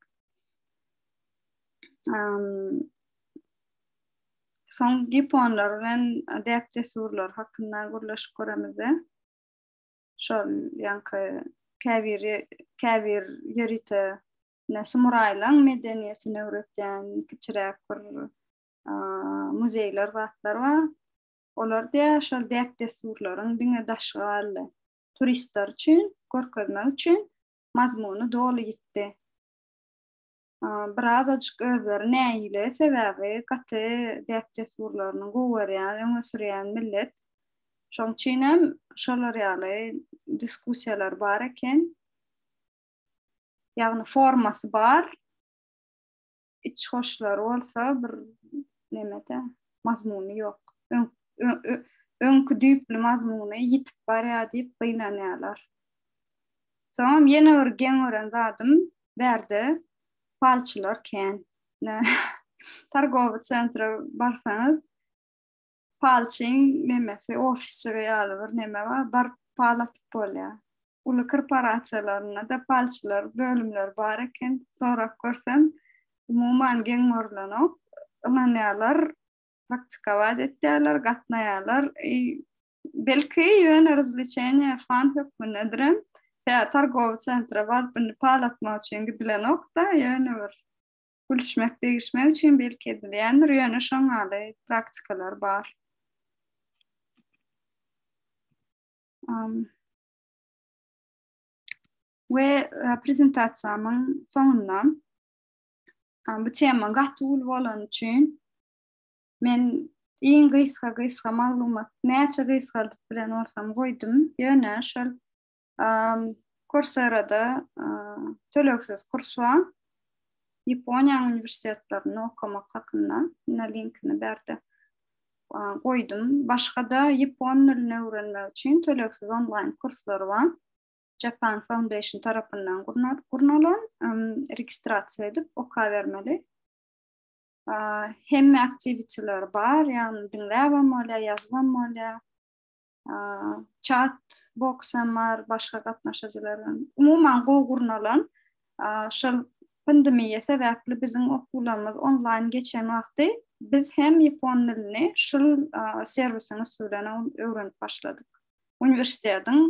Soň ýaponlar bilen däp-dessurlar hakynda gürleşip göremizde şol ýaňky käbir käbir ýörite Ine, samuraýlaň medeniýetini öwretýän kiçiräk bir muzeýler zatlar bar. Olar diýýär, şol däp-dessurlaryň diňe daşy galdy. Turistler üçin, görkezmek üçin mazmuny doly ýitdi. Birazajyk özleri nägile, sebäbi gaty däp-dessurlaryny gowy görýän, öňe sürýän millet. Şoň üçin hem şolar ýaly diskussiýalar bar eken. Ýagny formasy bar. Iç hoşlary bolsa bir nemede mazmuny ýok. Öň, öňki düýpli mazmuny ýitip barýar diýip gynanýarlar. Soňam ýene bir geň gören zadym bärde palçylar kän. Targowy sentra barsaňyz palçyň nemesi ofisjigi ýaly bir neme bar, baryp pal atyp bolýar. Uly korporasiýalarynda-da palçylar bölümleri bar eken. Sorap görsem, umuman geň görlenok. Ynanýarlar, praktikować etýärler, gatnaýarlar. Belki ýöne razwlečeniýe, fan hökmündedirem. Tä targowy sentre baryp indi pal atmak üçin gidilenok-da, ýöne bir gülüşmek, degişmek üçin belki edilýändir, ýöne şoň ýaly praktikalar bar. We e, prezentasiýamyň soňunda bu tema gaty uly bolany üçin men iň gysga gysga maglumat näçe gysgaldyp bilen bolsam goýdum. Ýöne şol Coursera-da tölegsiz kurs bar. Ýaponiýanyň uniwersitetlerinde okamak hakynda. Ine linkini bärde goýdum. Başga-da ýapon dilini öwrenmek üçin tölegsiz onlaýn kurslar bar. Japan Foundation tarapyndan gurnalan, registrasiýa edip okabermeli. Hemme aktiwitiler bar, ýagny diňläbem bolýar, ýazybam bolýar. Chat box hem bar, başga gatnaşyjylar bilen. Umuman gowy gurnalan. Şol pandemiýa sebäpli biziň okuwlarymyz onlaýn geçen wagty biz hem ýapon dilini şul serwisiň üsti bilen öwrenip başladyk. Uniwersitetiň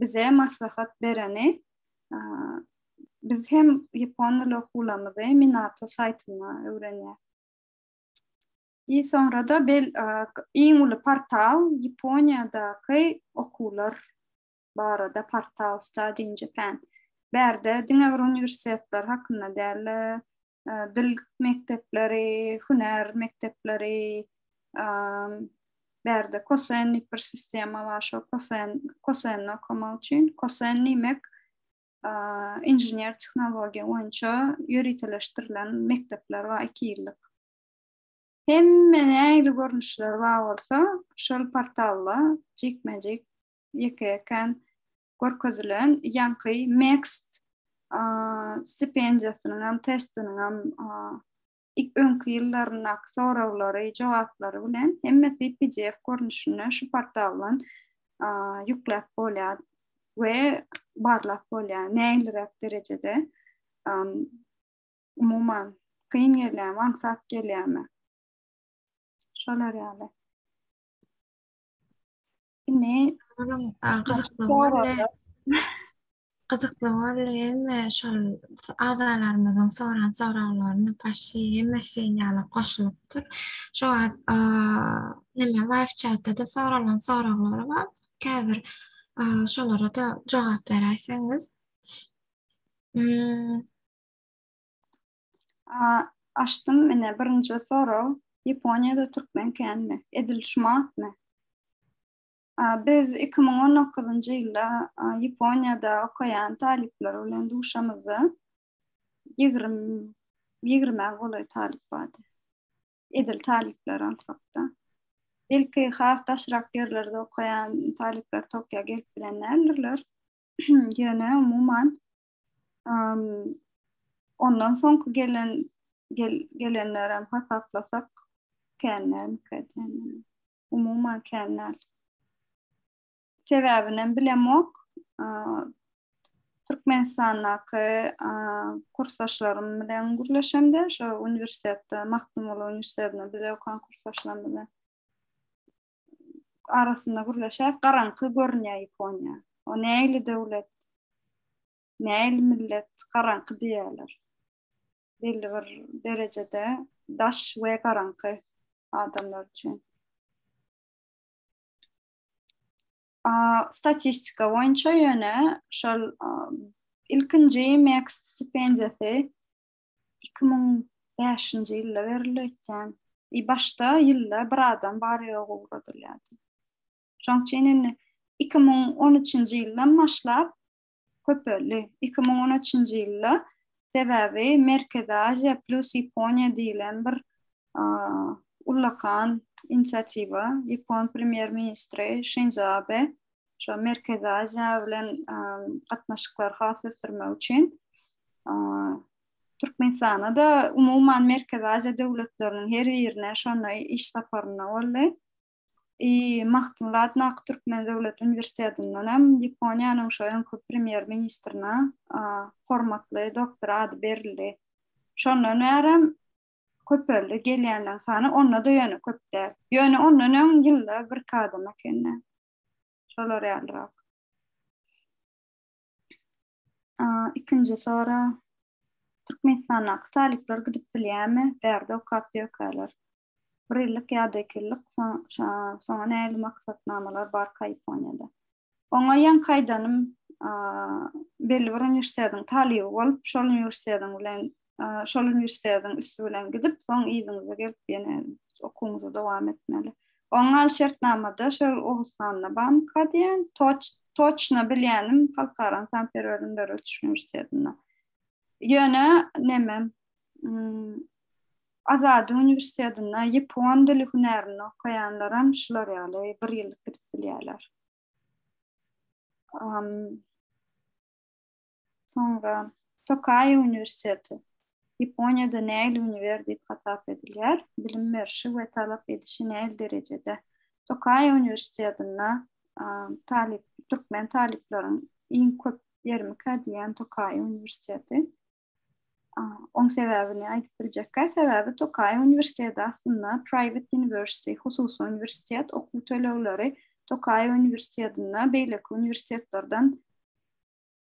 bize maslahat bereni biz hem ýapon dili okuwlarymyzy Minato saýtynda öwrenýäs. I soňra-da bel iň uly portal Ýaponiýadaky okuwlar barada portal Study in Japan. Bärde diňe bir uniwersitetler hakynda däl-de, dil mekdepleri, hünär mekdepleri, bärde Kosen diýip bir sistema bar, şo Kosen, Kosende okamak üçin. Kosen diýmek inžener tehnologiýa boýunça ýöriteleşdirilen mekdepler bar, 2 ýyllyk. Hemme nähili görnüşleri bar bolsa, şol portalda jikme-jik, ýeke-ýekän görkezilen ýaňky MEXT stipendiýasynyňam, testiniňem öňki ýyllaryndaky soraglary, jogaplary bilen hemmesi PDF görnüşinde şu portaldan ýükläp bolýar we barlap bolýar. Nähiliräk derejede umuman kyn gelýärmi, aňsat gelýärmi? Şolar ýaly. Indi gyzykly boldy. Gyzykly boldy hemme şol agzalarymyzyň soran soraglaryny paşşy hemmesi ýaly goşulypdyr. Şu wagt neme live chatda-da soralan soraglar bar. Käbir şolara-da jogap beräýseňiz. Hmm. Açdym ine birinji sorag Ýaponiýada türkmen känmi? Edil şumatmy? Biz 2019-njy ýylda Ýaponiýada okaýan talyplar bilen duşamyzda 20 ýigrimä golaý talyp bardy. Edil talyplar alsak-da. Belki has daşrak ýerlerde okaýan talyplar Tokýa gelip bilen däldirler. Ýöne umuman ondan soňky gelen gel, gelenlerem hasaplasak kän dälmikä diýen. Umuman kän däl. Sebäbinem bilemok. Türkmenistandaky kursdaşlarym bilen gürleşemde, şo uniwersitetde, Magtymguly uniwersitetinde bile okan kursdaşlarym bilen arasynda gürleşýäs, garaňky görünýär Ýaponiýa. O nähili döwlet, nähili millet, garaňky diýýärler. Belli bir derejede daş we garaňky adamlar üçin. Statistika boýunça ýöne şol ilkinji MEXT stipendiýasy 2005-nji ýylda berildi öýtýän. I başda ýylda bir adam bary-ýogy ugradylýardy. Şoň üçin indi 2013-nji ýyldan başlap köpeldi. 2013-nji ýylda sebäbi Merkezi Aziýa plus Ýaponiýa diýlen bir ullakan inisiatiwa ýapon premýer-ministri Şinzo Abe şo Merkezi Aziýa bilen gatnaşyklary has ösdürmek üçin Türkmenistana-da umuman Merkezi Aziýa döwletleriniň her birine şonda iş saparynda boldy. I Magtymguly adyndaky Türkmen döwlet uniwersitetinden hem Ýaponiýanyň şo öňki premýer ministrine hormatly doktor ady berildi. Şondan bärem köpeldi gelýänleň sany, onda-da ýöne köp däl. Ýöne ondan öň ýylda birki adam ekeni. Şolar ýalyrak. Ikinji sorag. Türkmenistandaky talyplar gidip bilýärmi? Bärde okap ýörkäler. Bir ýyllyk ýa-da iki ýyllyk, soňa nähili maksatnamalar barka Ýaponiýada? Oňa ýaňky aýdanym, belli bir uniwersitetiň talyby bolup, şol uniwersitetiň bilen, şol uniwersitetiň üsti bilen gidip, soň yzyňyza gelip ýene okuwyňyzy dowam etmeli. Oň ýaly şertnamada şol Oguzhanda barmyka diýýän, toçno bilýänim Halkara ynsanperwer bilimleri ösüş uniwersitetinde. Ýöne neme, Azady uniwersitetinde ýapon dili hünärinde okaýanlaram şular ýaly bir ýyllyk gidip bilýärler. Soňra Tokaý uniwersiteti Ýaponiýada nähili uniwer diýip hasap edilýär? Bilim berişi we talap edişi nähili derejede? Tokaý uniwersitetinde talyp türkmen talyplaryň iň köp ýerimikä diýýän Tokaý uniwersiteti. Oň sebäbini aýdyp biljekkä, sebäbi Tokaý uniwersiteti aslynda private university, hususy uniwersitet, okuw tölegleri Tokaý uniwersitetinde beýleki uniwersitetlerden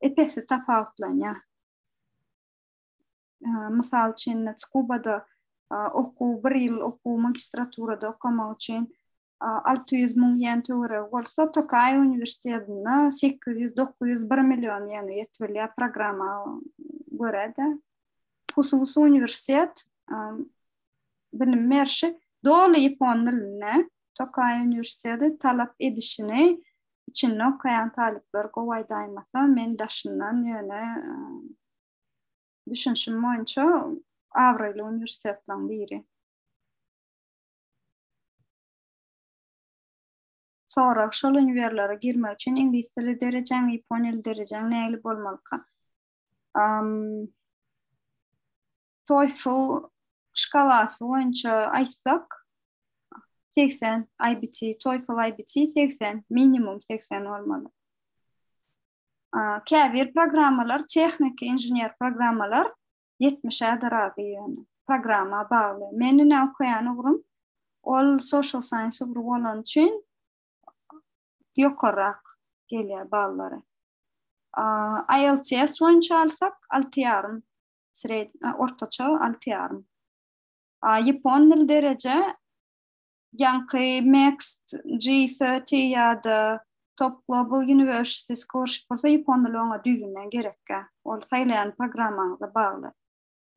ep-esli tapawutlanýar. Mysal üçin, Tsukubada okuw, bir ýyl okuw magistraturada okamak üçin 600 müň ýen töweregi bolsa, Tokaý uniwersitetinde 800, 900, 1 million ýene ýetip bilýär programma görä-de. Hususy uniwersitet bilim berşi doly ýapon dilinde Tokaý uniwersiteti talap edişini içinde okaýan talyplar gowy aýdaýmasa, men daşyndan ýöne düşünişim boýunça abraýly uniwersitetleriň biri. Sorag, Şol uniwerlere girmek üçin iňlis dili derejäň, ýapon dili derejäň nähili bolmalyka? TOEFL şkalasy boýunça aýtsak, 80 IBT, TOEFL IBT 80, minimum 80 bolmaly. Käbir programmalar, tehniki inžener programmalar Ýetmişä-de razy ýöne. Programma bagly. Men ine okaýan ugrum ol social science ugry bolany üçin ýokarrak gelýär ballary. IELTS boýunça alsak alty ýarym sred ortaça alty ýarym. Ýapon dil dereje Ýaňky Mext G30 ýa-da Top Global University Scholarship bolsa ýapon dili oňa düýbünden gerekkä. Ol saýlaýan programmaňyza bagly.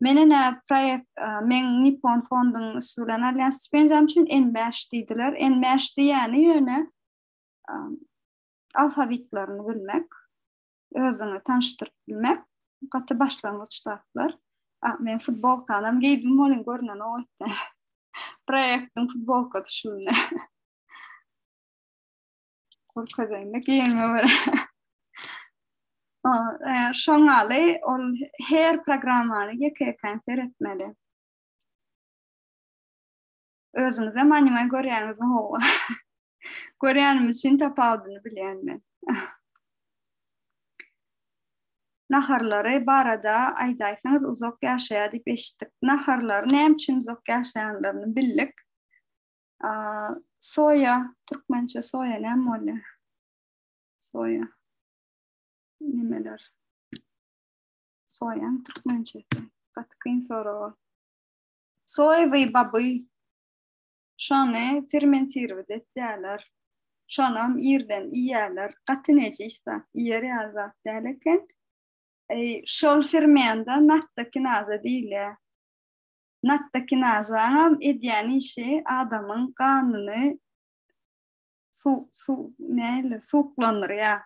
Men ine proýekt meň Nippon fonduň üsti bilen alýan stipendiýam üçin N5 diýdiler. N5 diýýäni ýöne alfawitlerini bilmek, özüňi tanyşdyryp bilmek gaty başlangyç zatlar. A, men futbolkanam geýdim welin görnenok öýtdä. Proýektiň futbolkasy şunda. Görkezeýin-de geýenime görä. Şoňaly ol her programmany ýeke-ýekän seretmeli. Özüňizem anime görýäňizmi hawa. Görýänim üçin tapawudyny bilýän men. Naharlary barada aýdaýsaňyz uzak ýaşaýar diýip eşitdik. Naharlary näme üçin uzak ýaşaýanlaryny bildik. Soýa, türkmençe soýa näme bolýar? Soýa. Nimeler? Soýaň türkmençesi. Gaty kyn sorag ol. Soýawy baby. Şony fermentirowat etýärler. Şonam irden iýýärler. Gaty nejis zat. Iýer ýaly zat däl eken. Şol fermende nattokinaza diýilýär. Nattokinazaňam edýän işi adamyň ganyny suw suw näle suwuklandyrýar.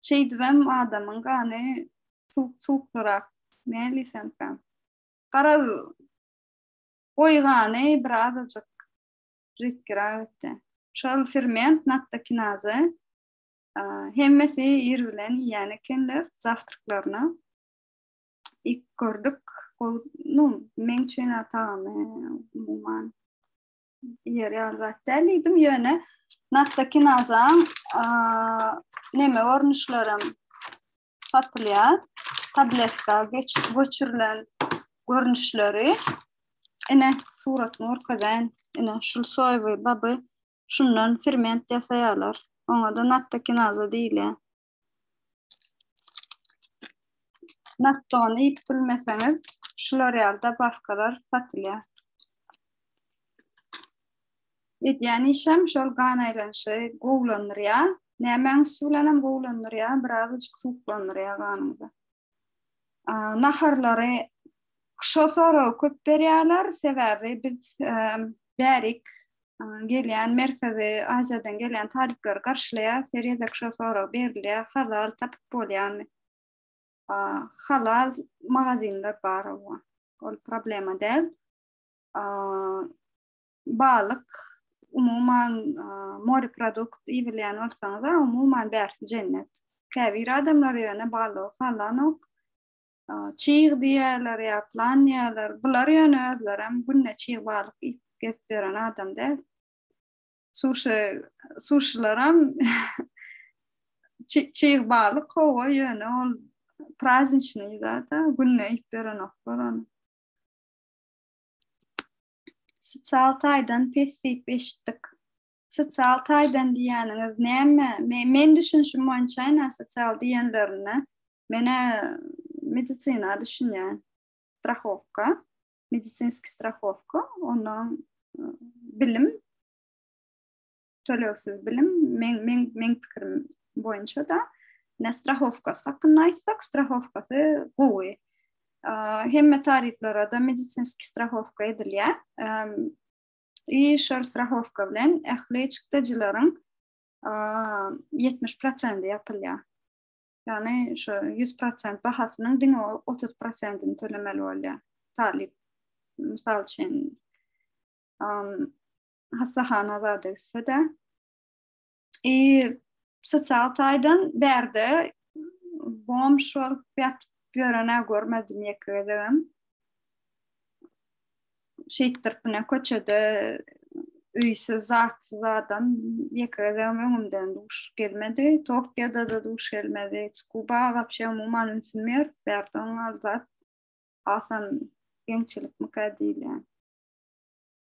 Şeýdibem adamyň gany suwuk suwuklyrak näle diýsemkäm. Garaz Goýy gany birazajyk židkiräk etdi. Şol ferment nattokinazy hemmesi ir bilen iýýän ekenler zawtraklaryna. Iýip gördük. Nu, meň üçin-ä tagamy umuman. Iýer ýaly zat däl diýdim, ýöne nattokinazaň neme görnüşlerem satylýar. Tabletka göçürilen görnüşleri. Ine, suratyny görkezäýin. Ine, şul soýawy baby şundan ferment ýasaýarlar. Oňa-da nattokinaza diýilýär. Nattony iýip bilmeseňiz, şular ýaly dobawkalar satylýar. Edýän işem şol gan aýlanyşy gowulandyrýar. Nämäň üsti bilenem gowulandyrýar, birazajyk suwuklandyrýar ganyňyzy. Naharlary şo soragy köp berýärler, sebäbi biz bärik gelýän Merkezi Aziýadan gelýän talyplary garşylaýarys, her gezek şo sorag berilýär, halal tapyp bolýarmy? Halal magazinler bar owa. Ol problema däl. Balyk umuman moreprodukt iýibilýän bolsaňyz, umuman bärsi jennet. Käbir adamlar ýöne balygy halanok. Çig diýýärler ýa plan diýýärler. Bular ýöne özlerem günde çig balyk iýip gezip ýören adam däl. Suşi suşilaram çig balyk hawa ýöne ol prazdniçnyý zat-a günde iýip ýörenoklar ony. Sosial taýdan pes diýip eşitdik. Sosial taýdan diýýäniňiz näme? Men düşünişim boýunça ine sosial diýenlerinde men-ä medisina düşünýän. Strahowka, medisinski strahowka, ondan bilim, tölegsiz bilim, men men meň pikirim boýunça-da ine strahowkasy hakynda aýtsak, strahowkasy gowy. Hemme talyplara-da medisinski strahowka edilýär. I şol strahowka bilen ähli çykdajylaryň 70 prosendi ýapylýar. Ýagny şo 100 prosent bahasynyň diňe 30 prosentini tölemeli bolýar talyp. Mysal üçin, hassahana zada gitse-de. I sosial taýdan bärde bomž bolup ýatyp ýören-ä görmedim ýeke gezegem. Şeýtdirip ine köçede öýsüz zatsyz adam ýeke gezegem öňümden duş gelmedi. Tokioda-da duş gelmedi. Tsukuba wapşe umuman ünsüm ýok. Bärde oňa zat hasam geňçilikmikä diýilýän.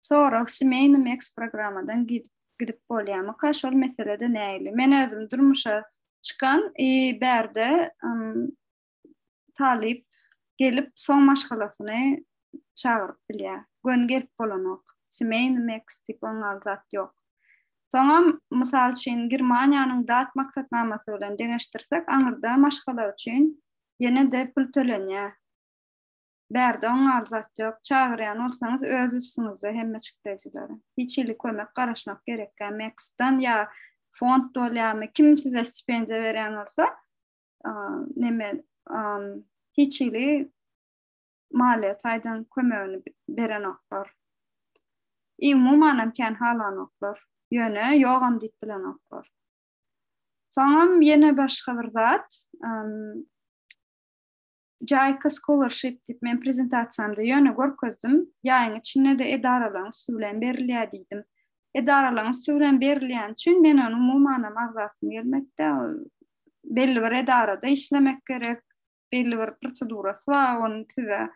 Sorag, Semeýny Meks programmadan gidip gidip bolýamyka şol meselede nähili? Men özüm durmuşa çykan i bärde talyp gelip soň maşgalasyny çagyryp bilýär. Göni gelip bolanok. Semeýny Meks diýip oňa zat ýok. Soňam mysal üçin Germaniýanyň DAAD maksatnamasy bilen deňeşdirsek aňyrda maşgala üçin ýene-de pul tölenýär. Bärde oňa zat ýok. Çagyrýan bolsaňyz öz üstüňizde hemme çykdajylary. Hiç hili kömek garaşmak gerekkä MEX-dan ýa fond bolýarmy, kim size stipendiýa berýän bolsa, neme hiç hili maliýe taýdan kömegini berenoklar. I umumanam kän halanoklar. Ýöne ýogam diýip bilenoklar. Soňam ýene başga bir zat, JICA Scholarship diýip men prezentasiýamda ýöne görkezdim. Ýaýyň içinde-de edaralaryň üsti bilen berilýär diýdim. Edaralaryň üsti bilen berilýäni üçin men ony umumanam agzasym gelmedi-de. Belli bir edarada işlemek gerek, belli bir prosedurasy bar, ony size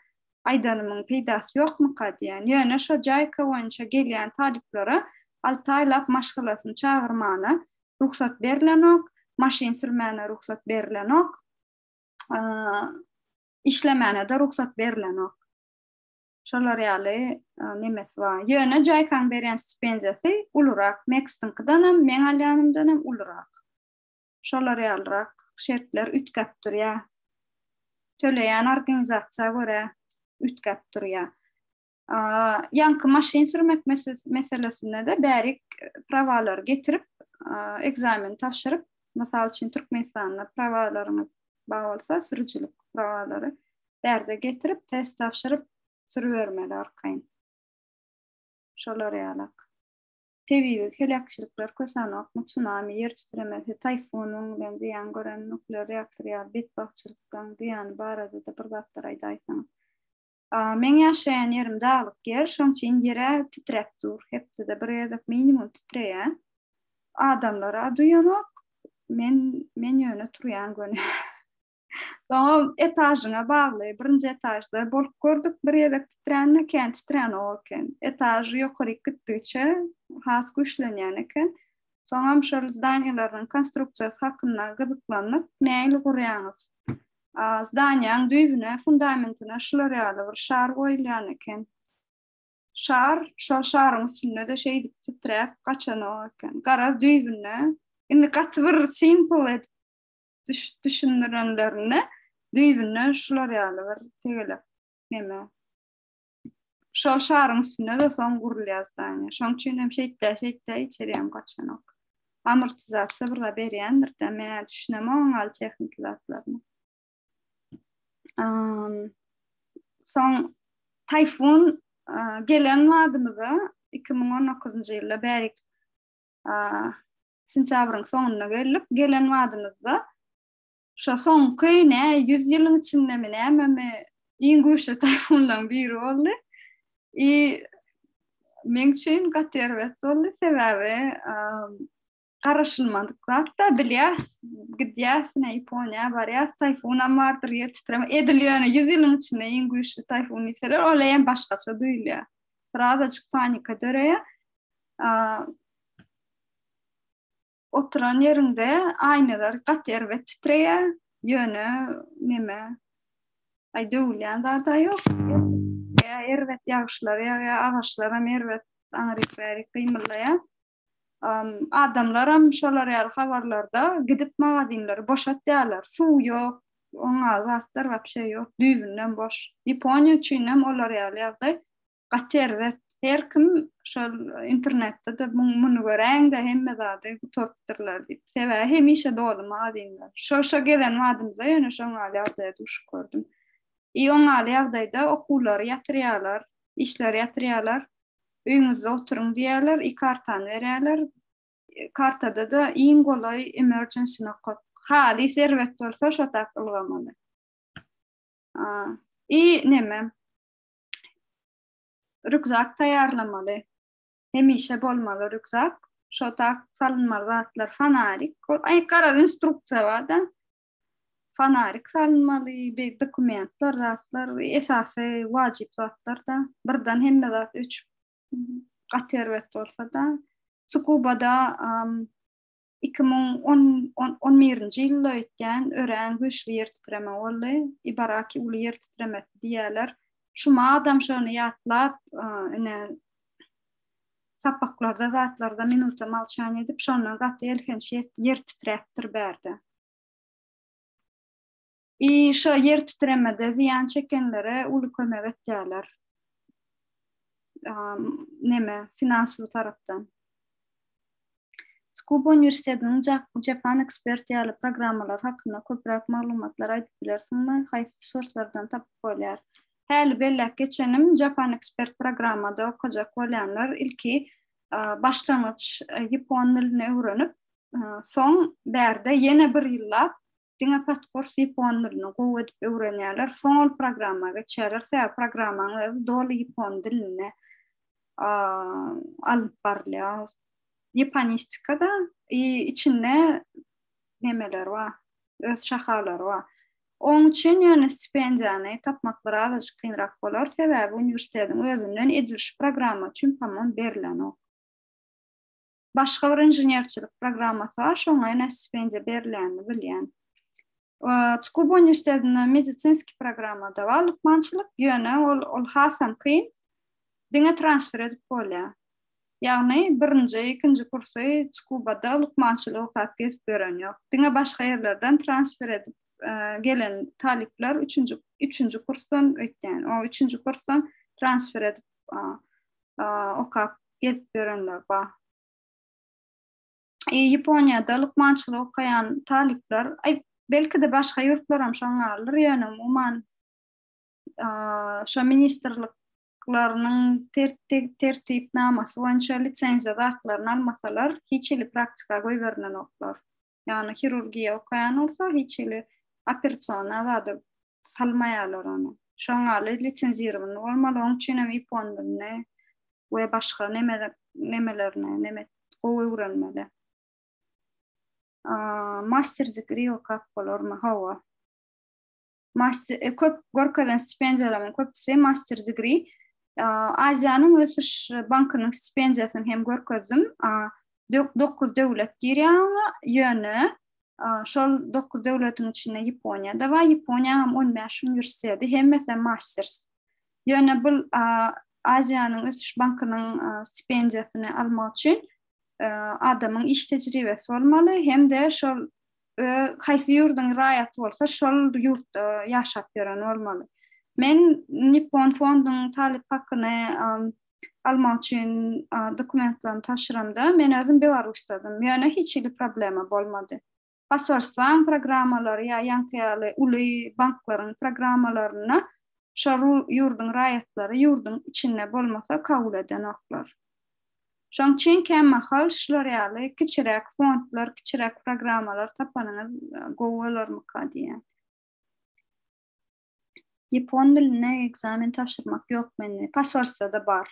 aýdanymyň peýdasy ýokmuka diýýän. Ýöne şo JICA boýunça gelýän talyplara alty aýlap maşgalasyny çagyrmana rugsat berlenok, maşyn sürmäne rugsat berlenok. işlemäne-de rugsat berlenok. Şolar ýaly nemesi bar. Ýöne JICA-nyň berýän stipendiýasy ulurak. MEXT-iňkidenem, meň alýanymdanam ulurak. Şolar ýalyrak şertler üýtgäp durýar. Töleýän organizasiýa görä üýtgäp durýar. Ýaňky maşyn sürmek meselesinde-de bärik prawalary getirip, ekzamen tabşyryp, mysal üçin Türkmenistanda prawalaryňyz bar bolsa, sürüjilik prawalary bärde getirip, test tabşyryp sürübermeli arkaýyn. Şolar ýalak. Tebigy heläkçilikler kösenokmy, tsunami, ýer titremesi, taýfunyň bilen zyýan gören nuklear reaktor ýaly betbagtçylyklaryň zyýany barada-da bir zatlar aýdaýsaňyz. Meň ýaşaýan ýerim daglyk ýer, şoň üçin ýer-ä titräp dur. Hepdede bir gezek minimum titreýär. Adamlar-a duýanok. Men men ýöne turýan göni. Soňam etažyňa bagly. Birinji etažda bolup gördük bir gezek titrände, kän titränok eken. Etaž ýokaryk gitdigiçe has güýçlenýän eken. Soňam şol zdaniýalaryň konstruksiýasy hakynda gyzyklandyk. Nähili gurýaňyz? Zdaniýaň düýbüne, fundamentine şular ýaly bir şar goýulýan eken. Şar, şol şaryň üstünde-de şeýdip titräp gaçanok eken. Garaz düýbünde, indi gaty bir simple edip düşündirenlerinde düýbünde şular ýaly bir tegelek neme. Şol şaryň üstünde-de soň gurulýar zdaniýa. Şoň üçin hem şeýtdä şeýtdä içerem gaçanok. Amortizasiýa bir zat berýändir-dä. Men düşünemok oň ýaly tehniki zatlaryna. Soň taýfun gelen badymyza 2019-njy ýylda bärik sentýabryň soňunda geldik. Gelen badymyzda şo soňky nä 100 ýylyň içindemi nämemi iň güýçli taýfunlaryň biri boldy. I meň üçin gaty erbet boldy, sebäbi garaşylmadyk zat-da, bilýäs, gidýäs, ine Ýaponiýa barýas, taýfunam bardyr, ýer titreme, edil ýöne 100 ýylyň içinde iň güýçli taýfun diýseler, ol hem başgaça duýulýar. Birazajyk panika döreýär. Oturan ýeriňde aýnalar gaty erbet titreýär, ýöne neme, aý döwülýän zad-a ýok. Erbet ýagyşlar ýagýar, agaçlaram erbet aňryk-bärik gymyldaýar. Adamlaram şolar ýaly habarlarda gidip magazinleri boşatýarlar. Suw ýok, oňa zatlar wapşe ýok, düýbünden boş. Ýaponiýa üçinem olar ýaly ýagdaý gaty erbet. Her kim şol internetde-de muny göräýiň-de hemme zady gutarypdyrlar diýip. Sebäbi hemişe doly magazinler. Şo şo gezen badymyzda ýöne şoň ýaly ýagdaýa duşup gördüm. I oň ýaly ýagdaýda okuwlary ýatyrýarlar, işleri ýatyrýarlar. Öýüňizde oturyň diýýärler, i kartany berýärler. Kartada-da iň golaý emergency nokat. Halys erbet bolsa şo tak ylgamaly. I neme? Rükzak taýýarlamaly. Hemişe bolmaly rükzak. Şo tak salynmaly zatlar fonarik. Aý garaz instruksiýa bar-da. Fonarik salynmaly, bir dokumentler, zatlar, esasy wajyp zatlar-da. Birden hemme zat öçüp gaty erbet bolsa-da. Tsukubada 2011-nji ýylda öýtýän örän güýçli ýer titreme boldy. Ibaraki uly ýer titremesi diýýärler. Şuma adam şony ýatlap, ine sapaklarda zatlarda minuta molçaniýe edip şondan gaty elhenç ýer titräpdir bärde. I şo ýer titremede zyýan çekenlere uly kömek etýärler. Neme, finansowy tarapdan. Tsukuba uniwersitetiniň Japan Expert ýaly programmalary hakynda köpräk maglumatlar aýdyp bilersiňmi? Haýsy sourcelardan tapyp bolýar? Häli belläp geçenim, Japan Expert programmada okajak bolýanlar ilki başlangyç ýapon dilini öwrenip, soň bärde ýene bir ýyllap diňe podkurs ýapon dilini gowy edip öwrenýärler, soň ol programma geçýärler, sebäbi programmanyň özi doly ýapon dilinde alnyp barylýar. Ýaponistikada içinde nemeler bar, öz şahalary bar. Oň üçin ýöne stipendiýany tapmak birazajyk kynrak bolar, sebäbi uniwersitetiň özünden edil şu programma üçin pomon berilenok. Başga bir inženerçilik programmasy bar, şoňa ýene stipendiýa berilýänini bilýän. Tsukuba uniwersitetinde medisinskiý programma-da bar, lukmançylyk, ýöne ol ol hasam kyn, diňe transfer edip bolýar. Ýagny birinji, ikinji kursy Tsukubada lukmançylyk okap gezip ýören ýok. Diňe başga ýerlerden transfer edip gelen talyplar üçünji üçünji kursdan öýtýän. O üçünji kursdan transfer edip okap gezip ýörenler bar. Ýaponiýada lukmançylyk okaýan talyplar, aý belki-de başga ýurtlaram şoň ýalydyr, ýöne umuman şo ministrlik Larynyň tertipnamasy boýunça lisenziýa zatlaryny almasalar, hiç hili praktika goýberilenoklar. Ýagny hirurgiýa okaýan bolsa, hiç hili operasiona zada salmaýarlar ony. Şoň ýaly lisenzirowany bolmaly, oň üçin hem ýapon dilini we başga neme nemelerini neme gowy öwrenmeli. Master degree okap bolarmy? Hawa. Master e, köp görkezen stipendiýalaryň köpüsi master degree. Aziýanyň ösüş bankynyň stipendiýasyny hem görkezdim. 9 döwlet girýär oňa, ýöne şol 9 döwletiň içinde Ýaponiýa-da bar. Ýaponiýanyň hem 15 uniwersiteti, hemmesi masters. Ýöne bu Aziýanyň ösüş bankynyň stipendiýasyny almak üçin adamyň iş tejribesi bolmaly hem-de şol haýsy ýurduň raýaty bolsa şol ýurtda ýaşap ýören bolmaly. Men Nippon fonduň talyp hakyny almak üçin dokumentlerimi tabşyramda men özüm Belarusdadym. Ýöne hiç hili problema bolmady. Posolstwaň programmalary ýa ýaňky ýaly uly banklaryň programmalarynda şol ýurduň raýatlary ýurduň içinde bolmasa kabul edenoklar. Şoň üçin kämahal şular ýaly kiçiräk fondlar, kiçiräk programmalar tapanyňyz gowy bolarmyka diýýän. Ýapon dilinde ekzamen tabşyrmak ýok mende. Posolstwada bar.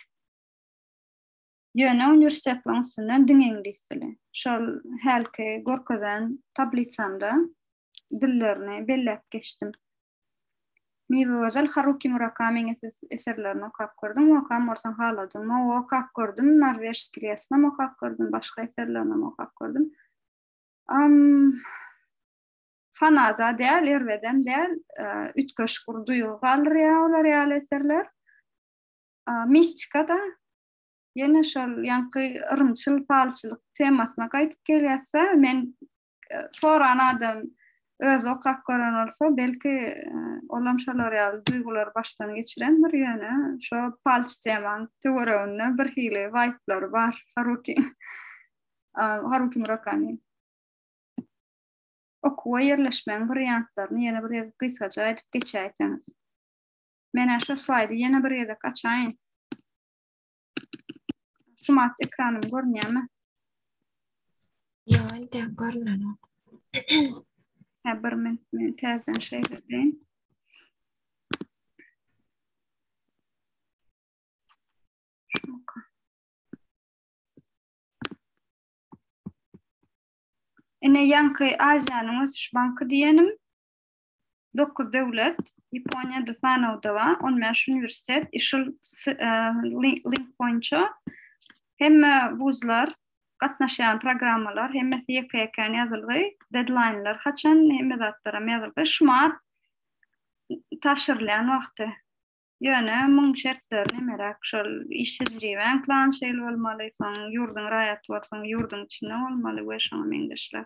Ýöne uniwersitetleriň üstünden diňe iňlis dili. Şol hälki görkezen tablisamda dillerini belläp geçdim. Miwegözel Haruki Murakamiň eserlerini okap gördüňmi? Okan bolsaň haladyňmy? Hawa, okap gördüm. Norwežskiý lesnam okap gördüm, başga eserlerinem okap gördüm. Fanada däl, erbedem däl, üýtgeşik bir duýgy galdyrýar olar ýaly eserler. Mistika-da ýene şol ýaňky yrymçyl palçylyk temasyna gaýdyp gelýärse, men soran adam özi okap gören bolsa, belki olam şolar ýaly duýgulary başdan geçirendir, ýöne şo palçy temaň töwereginde bir hili waýblary bar Haruki. Haruki Murakami. Okuwa ýerleşmegiň wariantlaryny ýene bir gezek gysgaça aýdyp geçäýseňiz. Men-ä şo slaýdy ýene bir gezek açaýyn. Şumat ekranym görünýärmi? Ýok, entek görünenok. Hä, bir minut, men täzeden şeýle edeýin. Şumuka. Ine ýaňky Aziýanyň ösüş banky diýenim. 9 döwlet, Ýaponiýada sanawda bar, 15 uniwersitet, şul link boýunça hemme wuzlar, gatnaşýan programmalar hemmesi ýeke-ýekän ýazylgy, dedlaýnlar haçan, hemme zatlaram ýazylgy. Şumat tabşyrylýan wagty. Ýöne muň şertleri nemeräk, şol iş tejribäň plan şeýle bolmaly, soň ýurduň raýaty bolsaň ýurduň içinde bolmaly we şoňa meňzeşler.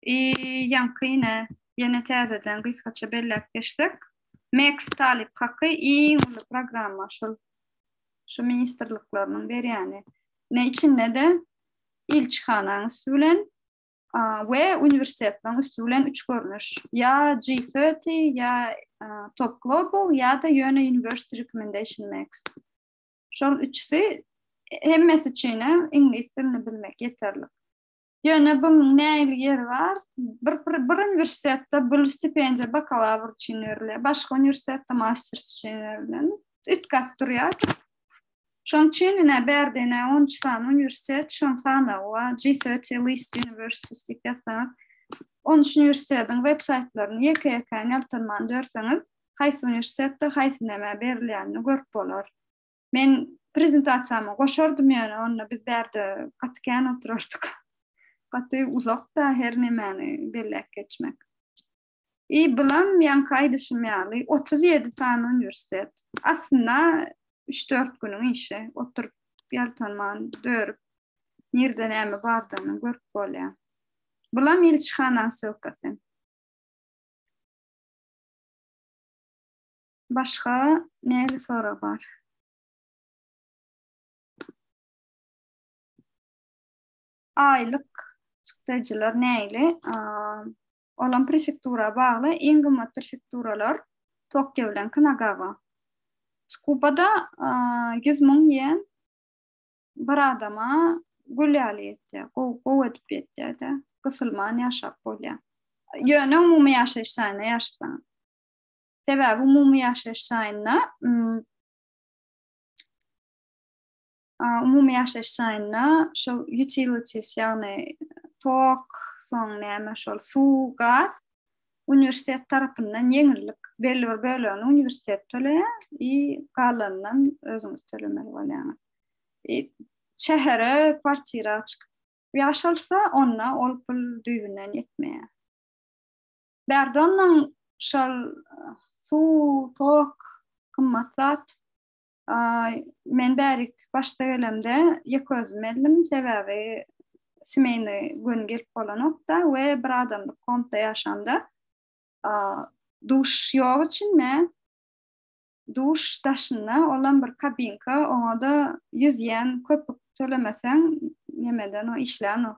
I ýaňky ine, ýene täzeden gysgaça belläp geçsek, MEX talyp haky iň uly programma şul. Şu ministrlikleriniň berýäni. Ine içinde-de ilçihanaň üsti bilen we uniwersitetleriň üsti bilen üç görnüş. Ýa G30, ýa Top Global, ýa-da ýöne University Recommendation MEX. Şol üçüsi hemmesi üçin iňlis dilini bilmek ýeterlik. Ýöne buň nähili ýeri bar? Bir bir uniwersitetde bu stipendiýa bakalawr üçin berilýär, başga uniwersitetde masters üçin berilýär. Üýtgäp durýar. Şonuň üçin ine bärde ine 13 sany uniwersitet, şoň sanawy bar. G30 List Universities diýip ýazsaňyz, 13 uniwersitetiň web saýtlaryny ýeke-ýekän ýaltanman dörseňiz, haýsy uniwersitetde haýsy näme berilýänini görüp bolar. Men prezentasiýamy goşardym ýöne onda biz bärde gaty kän oturardyk. Gaty uzakda her nemäni belläp geçmek. I bulam ýaňky aýdyşym ýaly 37 sany uniwersitet. Aslynda 3-4 günüň işi. Oturyp ýaltanman dörüp nirde näme bardygyny görüp bolýar. Bulam ilçihanaň ssylkasy. Başga nähili sorag bar? Aýlyk çykdajylar nähili? Olam prefektura bagly. Iň gymmat prefekturalar Tokio bilen Kanagawa. Tsukubada 100 müň ýen bir adama gül ýaly ýetýär. Gowy, gowy edip ýetýär-de. Gysylman ýaşap bolýar. Ýöne umumy ýaşaýyş jaýynda ýaşasaň. Sebäbi umumy ýaşaýyş jaýynda umumy ýaşaýyş jaýynda şol utilities, ýagny tok, soň näme şol suw, gaz uniwersitet tarapyndan ýeňillik belli bir bölegini uniwersitet töleýär i galanynam özüňiz tölemeli bolýaňyz. I şähere kwartira çykyp ýaşalsa, onda ol pul düýbünden ýetmeýär. Bärde ondan şol suw, tok gymmat zat. Men bärik başda gelemde ýeke özüm geldim, sebäbi semeýny göni gelip bolanokda we bir adamlyk komnatda ýaşamda duş ýok içinde, duş daşynda, olam bir kabinka, oňa-da 100 ýen köpük tölemeseň nemeden o işlänok.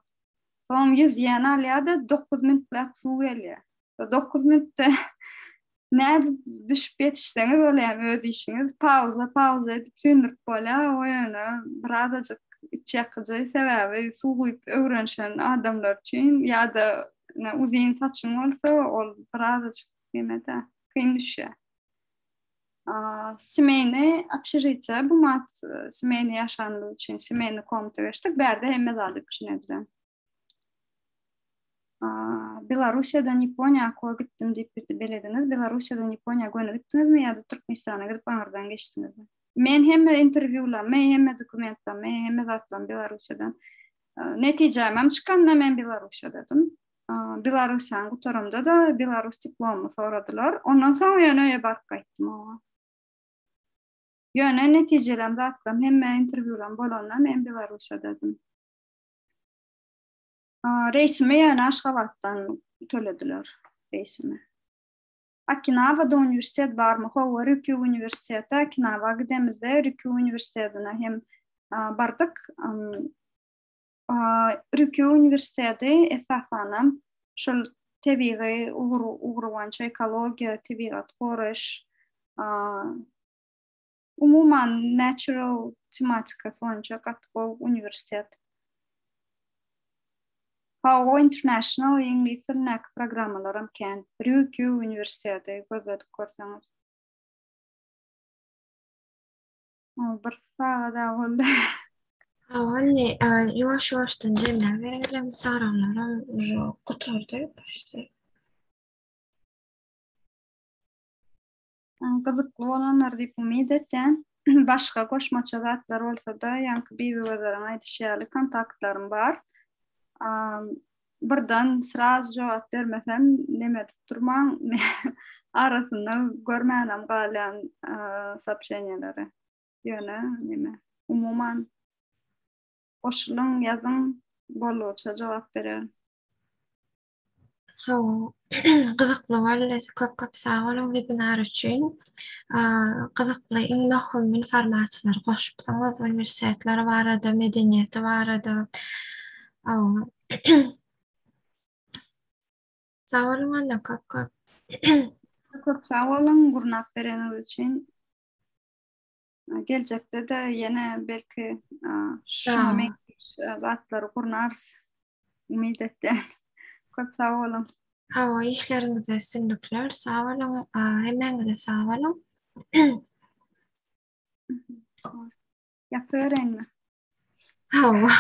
Soň 100 ýen alýar-da 9 minutläp suw gelýär. 9 minutda nädip düşüp ýetişseňiz ol hem öz işiňiz. Pauza, pauza edip sündürip bolýar, o ýöne birazajyk iç ýakyjy, sebäbi suw guýup öwrenişen adamlar üçin ýa-da uzyn saçyň bolsa ol birazajyk neme-de kyn düşýär. Semeýni obşežitiýa bu mat semeýni ýaşanymyz üçin semeýni komnata geçdik. Bärde hemme zat üpjün edilen. Belarussiýadan Ýaponiýa okuwa gitdim diýip bizi belediňiz. Belarussiýadan Ýaponiýa göni gitdiňizmi ýa-da Türkmenistana gidip aňyrdan geçdiňizmi? Men hemme interwýularymy, hemme dokumentlerimi, hemme zatlarymy Belarussiýadan netijämem çykanda men Belarussiýadadym. Belarussiýany gutaramda-da belarus diplomymy soradylar. Ondan soň ýöne öýe baryp gaýtdym oňa. Ýöne netijelem zatlarym hemme interwýularym bolanda men Belarussiýadadym. Reýsimi ýöne Aşgabatdan tölediler reýsimi. Okinawada uniwersitet barmy? Hawa, Rýukýu uniwersiteti. Okinawa gidemizde Rýukýu uniwersitetine hem bardyk. Rýukýu uniwersiteti esasanam şol tebigy ugur ugry boýunça ekologiýa, tebigaty goraýyş, Umuman natural tematikasy boýunça gaty gowy uniwersitet. Hawa international iňlis dilindäki programmalaram kän. Ryukyu uniwersiteti gözledip görseňiz. Bir sagada boldy. Hawa indi ýuwaş-ýuwaşdan jemläbereliň soraglaram уже gutardy почти. Gyzykly bolandyr diýip umyt etýän. Başga goşmaça zatlar bolsa-da, ýaňky Bibigözeliň aýdyşy ýaly kontaktlarym bar. Birden sraz jogap bermesem, neme edip durmaň, arasynda görmänem galýan soobşeniýaleri. Ýöne neme, umuman goşulyň, ýazyň, boldugyça jogap bererin. Hawa, gyzykly boldy. Köp köp sag boluň webinar üçin. Gyzykly iň möhüm informasiýalary goşupsyňyz uniwersitetler barada, medeniýeti barada. Hawa. Sag boluň onda köp köp. Köp sag boluň gurnap bereniňiz üçin. Geljekde-de ýene belki şuňa meňzeş zatlary gurnarys. Umyt etýän. Köp sag boluň. Hawa, işleriňizde üstünlikler. Sag boluň. Hemmäňize sag boluň. Ýapybereýinmi? Hawa.